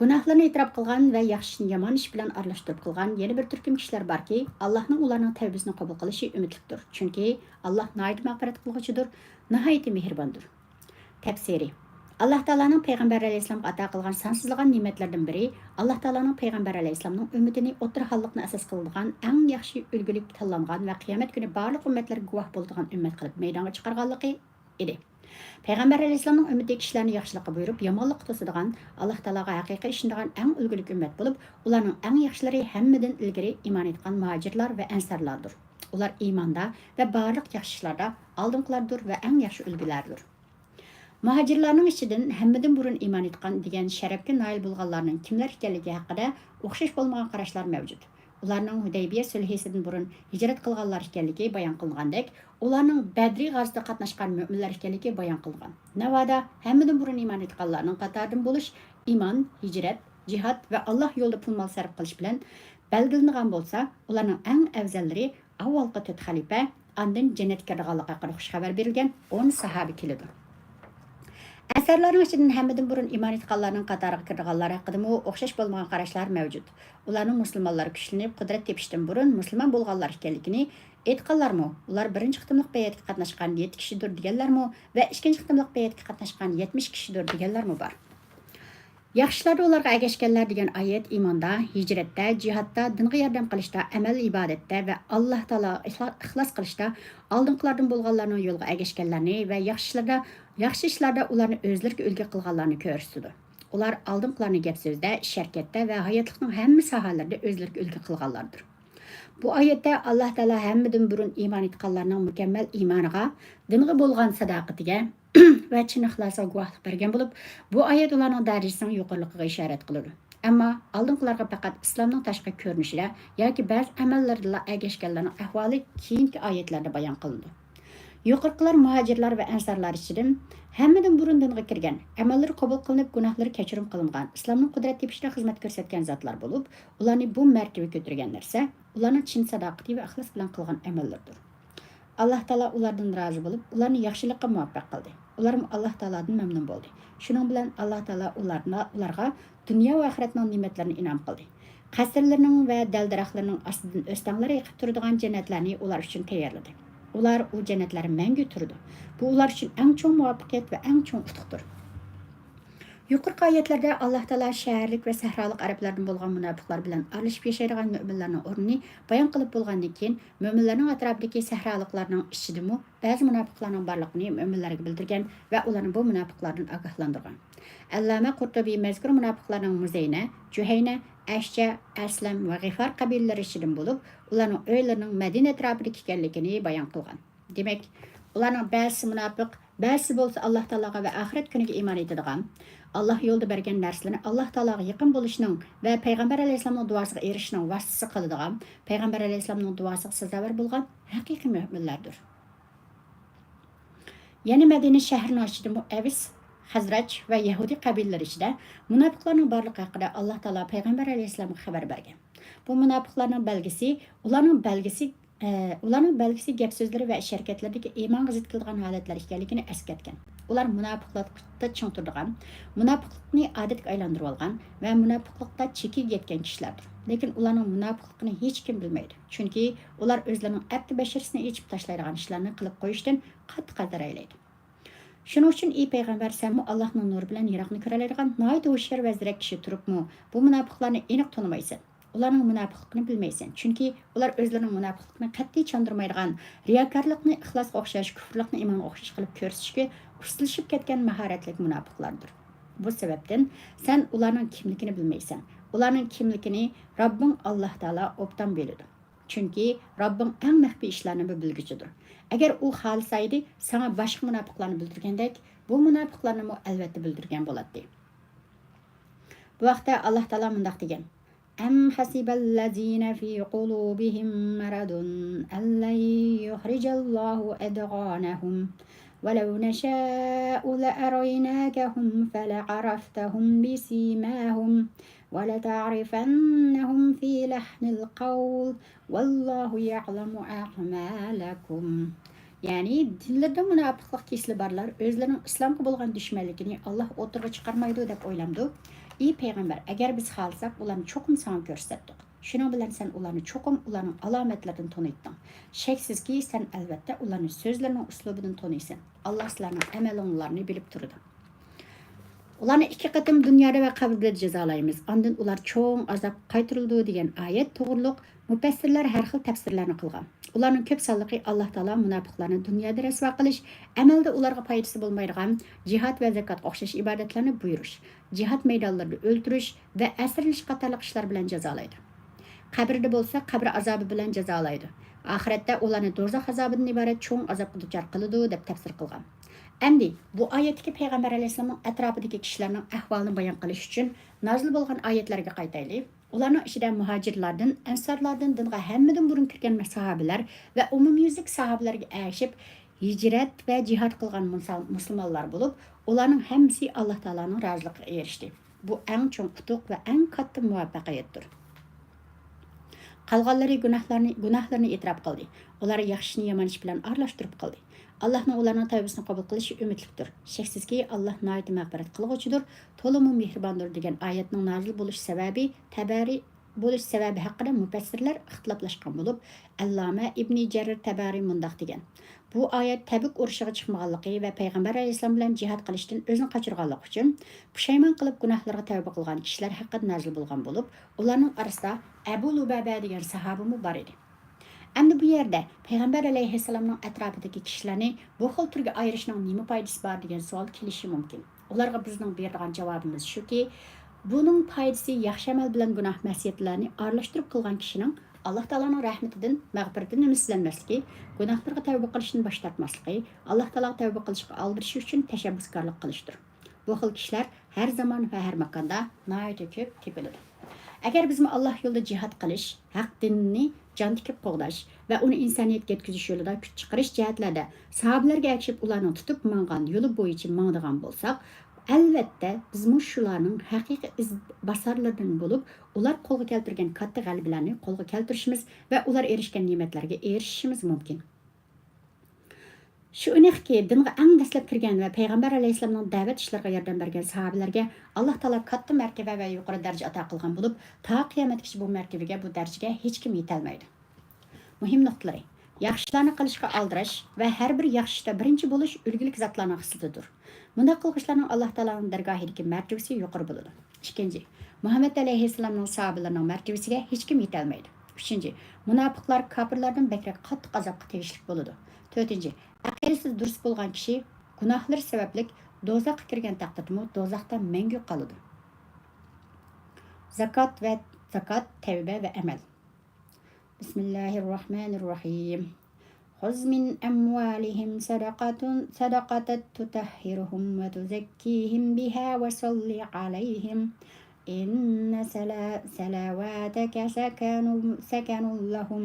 گۇناھلىرىنى ئېتىراپ قىلغان ۋە ياخشى ئىشنى يامان ئىش بىلەن ئارىلاشتۇرۇپ قىلغان يەنە بىر تۈركۈم كىشىلەر باركى، ئاللاھنىڭ ئۇلارنىڭ تەۋبىسىنى قوبۇل قىلىشى ئۈمىدلىكتۇر. چۈنكى ئاللاھ ناھايىتى مەغپىرەت قىلغۇچىدۇر، ناھايىتى مېھرىباندۇر. تەپسىرى. ئاللاھ تائالانىڭ پەيغەمبەر ئەلەيھىسسالامغا ئاتا قىلغان سانسىزلىغان نېمەتلىرىدىن بىرى، ئاللاھ تائالانىڭ پەيغەمبەر ئەلەيھىسسالامنىڭ ئۈممىتىنى ئوتتۇرا ھاللىقنى ئاساس قىلىدىغان ئەڭ ياخشى ئۈلگىلىك تاللانغان ۋە قىيامەت كۈنى بارلىق ئۈممەتلەرگە گۇۋاھ بولىدىغان ئۈممەت قىلىپ مەيدانغا چىقارغانلىقى ئىدى. پەيغەمبەر ئەلەيھىسسالامنىڭ ئۈممىتى كىشىلەرنى ياخشىلىققا بۇيرۇپ، يامانلىققا توسىدىغان، ئاللاھ تائالاغا ھەقىقىي ئىشىنىدىغان ئەڭ ئۈلگىلىك ئۈممەت بولۇپ، ئۇلارنىڭ ئەڭ ياخشىلىرى ھەممىدىن ئىلگىرى ئىمان ئېيتقان مۇھاجىرلار ۋە ئەنسارلاردۇر. ئۇلار ئىماندا ۋە بارلىق ياخشى ئىشلاردا ئالدىنقىلاردۇر ۋە ئەڭ ياخشى ئۈلگىلەردۇر. مۇھاجىرلارنىڭ ئىچىدىن ھەممىدىن بۇرۇن ئىمان ئېيتقان دېگەن شەرەپكە نائىل بولغانلارنىڭ كىملەر ئىكەنلىكى ھەققىدە ئوخشاش بولمىغان قاراشلار مەۋجۇت. ئۇلارنىڭ ھۇدەيبىيە سۈلھىسىدىن بۇرۇن ھىجرەت قىلغانلار ئىكەنلىكى بايان قىلىنغاندەك، ئۇلارنىڭ بەدرى غازىسىدا قاتناشقان مۆمىنلەر ئىكەنلىكى بايان قىلىنغان. ناۋادا ھەممىدىن بۇرۇن ئىمان ئېيتقانلارنىڭ قاتارىدىن بولۇش ئىمان، ھىجرەت، جىھاد ۋە ئاللاھ يولىدا پۇل مال سەرپ قىلىش بىلەن بەلگىلىنىدىغان بولسا، ئۇلارنىڭ ئەڭ ئەۋزەللىرى ئاۋۋالقى تۆت خەلىپە، ئاندىن جەننەتكە كىرىدىغانلىقى ھەققىدە خۇش خەۋەر بېرىلگەن ئون ساھابە كېلىدۇ. ئەنسارلارنىڭ ئىچىدىن ھەممىدىن بۇرۇن ئىمان ئېيتقانلارنىڭ قاتارىغا كىرىدىغانلار ھەققىدىمۇ ئوخشاش بولمىغان قاراشلار مەۋجۇت. ئۇلارنىڭ مۇسۇلمانلار كۈچلىنىپ، قۇدرەت تېپىشتىن بۇرۇن مۇسۇلمان بولغانلار ئىكەنلىكىنى ئېيتقانلارمۇ، ئۇلار بىرىنچى قېتىملىق بەيئەتكە قاتناشقان يەتتە كىشىدۇر دېگەنلەرمۇ ۋە ئىككىنچى قېتىملىق بەيئەتكە قاتناشقان يەتمىش كىشىدۇر دېگەنلەرمۇ بار. ياخشىلاردا ئۇلارغا ئەگەشكەنلەر دېگەن ئايەت ئىماندا، ھىجرەتتە، جىھادتا، دىنغا ياردەم قىلىشتا، ئەمەل ئىبادەتتە ۋە ئاللاھ تائالاغا ئىخلا-، ئىخلاس قىلىشتا ئالدىنقىلاردىن بولغانلارنىڭ يولىغا ئەگەشكەنلەرنى ۋە ياخشى ئىشلاردا، ياخشى ئىشلاردا ئۇلارنى ئۆزلىرىگە ئۈلگە قىلغانلارنى كۆرسىتىدۇ. ئۇلار ئالدىنقىلارنى گەپ-سۆزدە، ئىش-ھەرىكەتتە ۋە ھاياتلىقنىڭ ھەممە ساھەلىرىدە ئۆزلىرىگە ئۈلگە قىلغانلاردۇر. بۇ ئايەتتە ئاللاھ تائالا ھەممىدىن بۇرۇن ئىمان ئېيتقانلارنىڭ مۇكەممەل ئىمانىغا، دىنغا بولغان ساداقىتىگە ۋە چىن ئىخلاسىغا گۇۋاھلىق بەرگەن بولۇپ، بۇ ئايەت ئۇلارنىڭ دەرىجىسىنىڭ يۇقىرىلىقىغا ئىشارەت قىلىدۇ. ئەمما ئالدىنقىلارغا پەقەت ئىسلامنىڭ تاشقى كۆرۈنۈشىدە ياكى بەزى ئەمەللىرىدىلا ئەگەشكەنلەرنىڭ ئەھۋالى كېيىنكى ئايەتلەردە بايان قىلىنىدۇ. يۇقىرىقىلار مۇھاجىرلار ۋە ئەنسارلار ئىچىدىن ھەممىدىن بۇرۇن دىنغا كىرگەن، ئەمەللىرى قوبۇل قىلىنىپ، گۇناھلىرى كەچۈرۈم قىلىنغان، ئىسلامنىڭ قۇدرەت تېپىشىدا خىزمەت كۆرسەتكەن زاتلار بولۇپ، ئۇلارنى بۇ مەرتىۋىگە كۆتۈرگەن نەرسە ئۇلارنىڭ چىن ساداقىتى ۋە ئىخلاس بىلەن قىلغان ئەمەللىرىدۇر. ئاللاھ تائالا ئۇلاردىن رازى بولۇپ، ئۇلارنى ياخشىلىققا مۇۋەپپەق قىلدى. ئۇلارمۇ ئاللاھ تائالادىن مەمنۇن بولدى. شۇنىڭ بىلەن ئاللاھ تائالا ئۇلارنى، ئۇلارغا دۇنيا ۋە ئاخىرەتنىڭ نېمەتلىرىنى ئىنئام قىلدى. قەسىرلىرىنىڭ ۋە دەل-دەرەخلىرىنىڭ ئاستىدىن ئۆستەڭلەر ئېقىپ تۇرىدىغان جەننەتلەرنى ئۇلار ئۈچۈن تەييارلىدى. ئۇلار ئۇ جەننەتلەردە مەڭگۈ تۇرىدۇ. بۇ ئۇلار ئۈچۈن ئەڭ چوڭ مۇۋەپپەقىيەت ۋە ئەڭ چوڭ ئۇتۇقتۇر. يۇقىرىقى ئايەتلەردە ئاللاھ تائالا شەھەرلىك ۋە سەھرالىق ئەرەبلەردىن بولغان مۇناپىقلار بىلەن ئارىلىشىپ ياشايدىغان مۆمىنلەرنىڭ ئورنىنى بايان قىلىپ بولغاندىن كېيىن، مۆمىنلەرنىڭ ئەتراپىدىكى سەھرالىقلارنىڭ ئىچىدىمۇ بەزى مۇناپىقلارنىڭ بارلىقىنى مۆمىنلەرگە بىلدۈرگەن ۋە ئۇلارنى بۇ مۇناپىقلاردىن ئاگاھلاندۇرغان. ئەللامە قۇرتۇبى مەزكۇر مۇناپىقلارنىڭ مۇزەينە، جۇھەينە، ئەشجە، ئەسلەم ۋە غىفار قەبىلىلىرى ئىچىدىن بولۇپ، ئۇلارنىڭ ئۆيلىرىنىڭ مەدىنە ئەتراپىدا ئىكەنلىكىنى بايان قىلغان. دېمەك، ئۇلارنىڭ بەزىسى مۇناپىق، بەزىسى بولسا ئاللاھ تائالاغا ۋە ئاخىرەت كۈنىگە ئىمان ئېيتىدىغان، ئاللاھ يولىدا بەرگەن نەرسىلىرىنى ئاللاھ تائالاغا يېقىن بولۇشنىڭ ۋە پەيغەمبەر ئەلەيھىسسالامنىڭ دۇئاسىغا ئېرىشىشنىڭ ۋاسىتىسى قىلىدىغان، پەيغەمبەر ئەلەيھىسسالامنىڭ دۇئاسىغا سازاۋەر بولغان ھەقىقىي مۆمىنلەردۇر. يەنە مەدىنە شەھىرىنىڭ ئىچىدىمۇ ئەۋس، خەزرەج ۋە يەھۇدىي قەبىلىلىرى ئىچىدە مۇناپىقلارنىڭ بارلىقى ھەققىدە ئاللاھ تائالا پەيغەمبەر ئەلەيھىسسالامغا خەۋەر بەرگەن. بۇ مۇناپىقلارنىڭ بەلگىسى، ئۇلارنىڭ بەلگىسى، ئە، ئۇلارنىڭ بەلگىسى گەپ-سۆزلىرى ۋە ئىش-ھەرىكەتلىرىدىكى ئىمانغا زىت كېلىدىغان ھالەتلەر ئىكەنلىكىنى ئەسكەرتكەن. ئۇلار مۇناپىقلىقتا چىڭ تۇرىدىغان، مۇناپىقلىقنى ئادەتكە ئايلاندۇرۇۋالغان ۋە مۇناپىقلىقتا چېكىگە يەتكەن كىشىلەردۇر. لېكىن ئۇلارنىڭ مۇناپىقلىقىنى ھېچكىم بىلمەيدۇ. چۈنكى ئۇلار ئۆزلىرىنىڭ ئەپتى بەشىرىسىنى ئېچىپ تاشلايدىغان ئىشلارنى قىلىپ قويۇشتىن قاتتىق ھەزەر ئەيلەيدۇ. شۇنىڭ ئۈچۈن، ئى پەيغەمبەر، سەنمۇ ئاللاھنىڭ نۇرى بىلەن يىراقنى كۆرەلەيدىغان ناھايىتى ھوشيار ۋە زېرەك كىشى تۇرۇپمۇ، بۇ مۇناپىقلارنى ئېنىق تونۇمايسەن. ئۇلارنىڭ مۇناپىقلىقىنى بىلمەيسەن. چۈنكى ئۇلار ئۆزلىرىنىڭ مۇناپىقلىقىنى قەتئىي چاندۇرمايدىغان، رىياكارلىقنى ئىخلاسقا ئوخشاش، كۇفرلۇقنى ئىمانغا ئوخشاش قىلىپ كۆرسىتىشكە ئۇستىلىشىپ كەتكەن ماھارەتلىك مۇناپىقلاردۇر. بۇ سەۋەبتىن سەن ئۇلارنىڭ كىملىكىنى بىلمەيسەن. ئۇلارنىڭ كىملىكىنى رەببىڭ ئاللاھ تائالا ئوبدان بىلىدۇ. چۈنكى رەببىڭ ئەڭ مەخپىي ئىشلارنىمۇ بىلگۈچىدۇر. ئەگەر ئۇ خالىسايدى، ساڭا باشقا مۇناپىقلارنى بىلدۈرگەندەك، بۇ مۇناپىقلارنىمۇ ئەلۋەتتە بىلدۈرگەن بولاتتى. بۇ ھەقتە ئاللاھ تائالا مۇنداق دېگەن: أم حسب الذين في قلوبهم مرض أن لن يخرج الله أضغانهم ولو نشاء لأريناكهم فلعرفتهم بسيماهم ولتعرفنهم في لحن القول والله يعلم أعمالكم. يەنى، دىللىرىدا مۇناپىقلىق كېسىلى بارلار ئۆزلىرىنىڭ ئىسلامغا بولغان دۈشمەنلىكىنى ئاللاھ ئوتتۇرىغا چىقارمايدۇ دەپ ئويلامدۇ؟ ئى پەيغەمبەر، ئەگەر بىز خالىساق، ئۇلارنى چوقۇم ساڭا كۆرسەتتۇق. شۇنىڭ بىلەن سەن ئۇلارنى چوقۇم ئۇلارنىڭ ئالامەتلىرىدىن تونۇيتتۇڭ. شەكسىزكى، سەن ئەلۋەتتە ئۇلارنى سۆزلىرىنىڭ ئۇسلۇبىدىن تونۇيسەن. ئاللاھ سىلەرنىڭ ئەمەلىڭلارنى بىلىپ تۇرىدۇ. ئۇلارنى ئىككى قېتىم دۇنيادا ۋە قەبرىدە جازالايمىز، ئاندىن ئۇلار چوڭ ئازابقا قايتۇرۇلىدۇ دېگەن ئايەت توغرۇلۇق مۇپەسسىرلەر ھەر خىل تەپسىرلەرنى قىلغان. ئۇلارنىڭ كۆپ سانلىقى ئاللاھ تائالا مۇناپىقلارنى دۇنيادا رەسۋا قىلىش، ئەمەلدە ئۇلارغا پايدىسى بولمايدىغان جىھاد ۋە زاكاتقا ئوخشاش ئىبادەتلەرنى بۇيرۇش، جىھاد مەيدانلىرىدا ئۆلتۈرۈش ۋە ئەسىرلىشىش قاتارلىق ئىشلار بىلەن جازالايدۇ. قەبرىدە بولسا قەبرە ئازابى بىلەن جازالايدۇ. ئاخىرەتتە ئۇلارنى دوزاخ ئازابىدىن ئىبارەت چوڭ ئازابقا دۇچار قىلىدۇ، دەپ تەپسىر قىلغان. ئەمدى بۇ ئايەتتىكى پەيغەمبەر ئەلەيھىسسالامنىڭ ئەتراپىدىكى كىشىلەرنىڭ ئەھۋالىنى بايان قىلىش ئۈچۈن نازىل بولغان ئايەتلەرگە قايتايلى. ئۇلارنىڭ ئىچىدە مۇھاجىرلاردىن، ئەنسارلاردىن دىنغا ھەممىدىن بۇرۇن كىرگەن ساھابىلەر ۋە ئومۇميۈزلۈك ساھابىلەرگە ئەگىشىپ، ھىجرەت ۋە جىھاد قىلغان مۇسا-، مۇسۇلمانلار بولۇپ، ئۇلارنىڭ ھەممىسى ئاللاھ تائالانىڭ رازىلىقىغا ئېرىشتى. بۇ ئەڭ چوڭ ئۇتۇق ۋە ئەڭ كاتتا مۇۋەپپەقىيەتتۇر. قالغانلىرى گۇناھلارنى، گۇناھلىرىنى ئېتىراپ قىلدى. ئۇلار ياخشى ئىشنى يامان ئىش بىلەن ئارىلاشتۇرۇپ قىلدى. ئاللاھنىڭ ئۇلارنىڭ تەۋبىسىنى قوبۇل قىلىشى ئۈمىدلىكتۇر. شەكسىزكى، ئاللاھ ناھايىتى مەغپىرەت قىلغۇچىدۇر، تولىمۇ مېھرىباندۇر، دېگەن ئايەتنىڭ نازىل بولۇش سەۋەبى، تەبەرى بولۇش سەۋەبى ھەققىدە مۇپەسسىرلەر ئىختىلاپلاشقان بولۇپ، ئەللامە ئىبنى جەرىر تەبەرى مۇنداق دېگەن: بۇ ئايەت تەبۈك ئۇرۇشىغا چىقمىغانلىقى ۋە پەيغەمبەر ئەلەيھىسسالام بىلەن جىھاد قىلىشتىن ئۆزىنى قاچۇرغانلىقى ئۈچۈن پۇشايمان قىلىپ گۇناھلىرىغا تەۋبە قىلغان كىشىلەر ھەققىدە نازىل بولغان بولۇپ، ئۇلارنىڭ ئارىسىدا ئەبۇ لۇبابە دېگەن ساھابىمۇ بار ئىدى. ئەمدى بۇ يەردە پەيغەمبەر ئەلەيھىسسالامنىڭ ئەتراپىدىكى كىشىلەرنى بۇ خىل تۈرگە ئايرىشنىڭ نېمە پايدىسى بار دېگەن سوئال كېلىشى مۇمكىن. ئۇلارغا بىزنىڭ بېرىدىغان جاۋابىمىز شۇكى، بۇنىڭ پايدىسى ياخشى ئەمەل بىلەن گۇناھ مەسىيەتلەرنى ئارىلاشتۇرۇپ قىلغان كىشىنىڭ ئاللاھ تائالانىڭ رەھمىتىدىن، مەغپىرىتىدىن ئۈمىدسىزلەنمەسلىكى، گۇناھلىرىغا تەۋبە قىلىشتىن باش تارتماسلىقى، ئاللاھ تائالاغا تەۋبە قىلىشقا ئالدىرىشى ئۈچۈن تەشەببۇسكارلىق قىلىشتۇر. بۇ خىل كىشىلەر ھەر زامان ۋە ھەر ماكاندا ناھايىتى كۆپ تېپىلىدۇ. ئەگەر بىزمۇ ئاللاھ يولىدا جىھاد قىلىش، ھەق دىننى جان تىكىپ قوغداش ۋە ئۇنى ئىنسانىيەتكە يەتكۈزۈش يولىدا كۈچ چىقىرىش جەھەتلەردە ساھابىلەرگە ئەگىشىپ ئۇلارنىڭ تۇتۇپ ماڭغان يولى بويىچە ماڭىدىغان بولساق، ئەلۋەتتە بىزمۇ شۇلارنىڭ ھەقىقىي ئىزباسارلىرىدىن بولۇپ، ئۇلار قولغا كەلتۈرگەن كاتتا غەلىبىلەرنى قولغا كەلتۈرۈشىمىز ۋە ئۇلار ئېرىشكەن نېمەتلەرگە ئېرىشىشىمىز مۇمكىن. شۇ ئېنىقكى، دىنغا ئەڭ دەسلەپ كىرگەن ۋە پەيغەمبەر ئەلەيھىسسالامنىڭ دەۋەت ئىشلىرىغا ياردەم بەرگەن ساھابىلەرگە ئاللاھ تائالا كاتتا مەرتىۋە ۋە يۇقىرى دەرىجە ئاتا قىلغان بولۇپ، تا قىيامەتكىچە بۇ مەرتىۋىگە، بۇ دەرىجىگە ھېچكىم يېتەلمەيدۇ. مۇھىم نۇقتىلىرى: ياخشى ئىشلارنى قىلىشقا ئالدىراش ۋە ھەر بىر ياخشى ئىشتا بىرىنچى بولۇش ئۈلگىلىك زاتلارنىڭ خىسلىتىدۇر. مۇنداق قىلغۇچىلارنىڭ ئاللاھ تائالانىڭ دەرگاھىدىكى مەرتىۋىسى يۇقىرى بولىدۇ. ئىككىنچى، مۇھەممەد ئەلەيھىسسالامنىڭ ساھابىلىرىنىڭ مەرتىۋىسىگە ھېچكىم يېتەلمەيدۇ. ئۈچىنچى، مۇناپىقلار كاپىرلاردىن بەكرەك قاتتىق ئازابقا تېگىشلىك بولىدۇ. تۆتىنچى، ئەقىدىسى دۇرۇس بولغان كىشى گۇناھلىرى سەۋەبلىك دوزاخقا كىرگەن تەقدىردىمۇ دوزاختا مەڭگۈ قالىدۇ. زاكات ۋە زاكات، تەۋبە ۋە ئەمەل. بسم الله الرحمن الرحيم. خذ من أموالهم صدقة، صدقة تطهرهم وتزكيهم بها وصل عليهم، إن صلا-، صلواتك سكن، سكن لهم،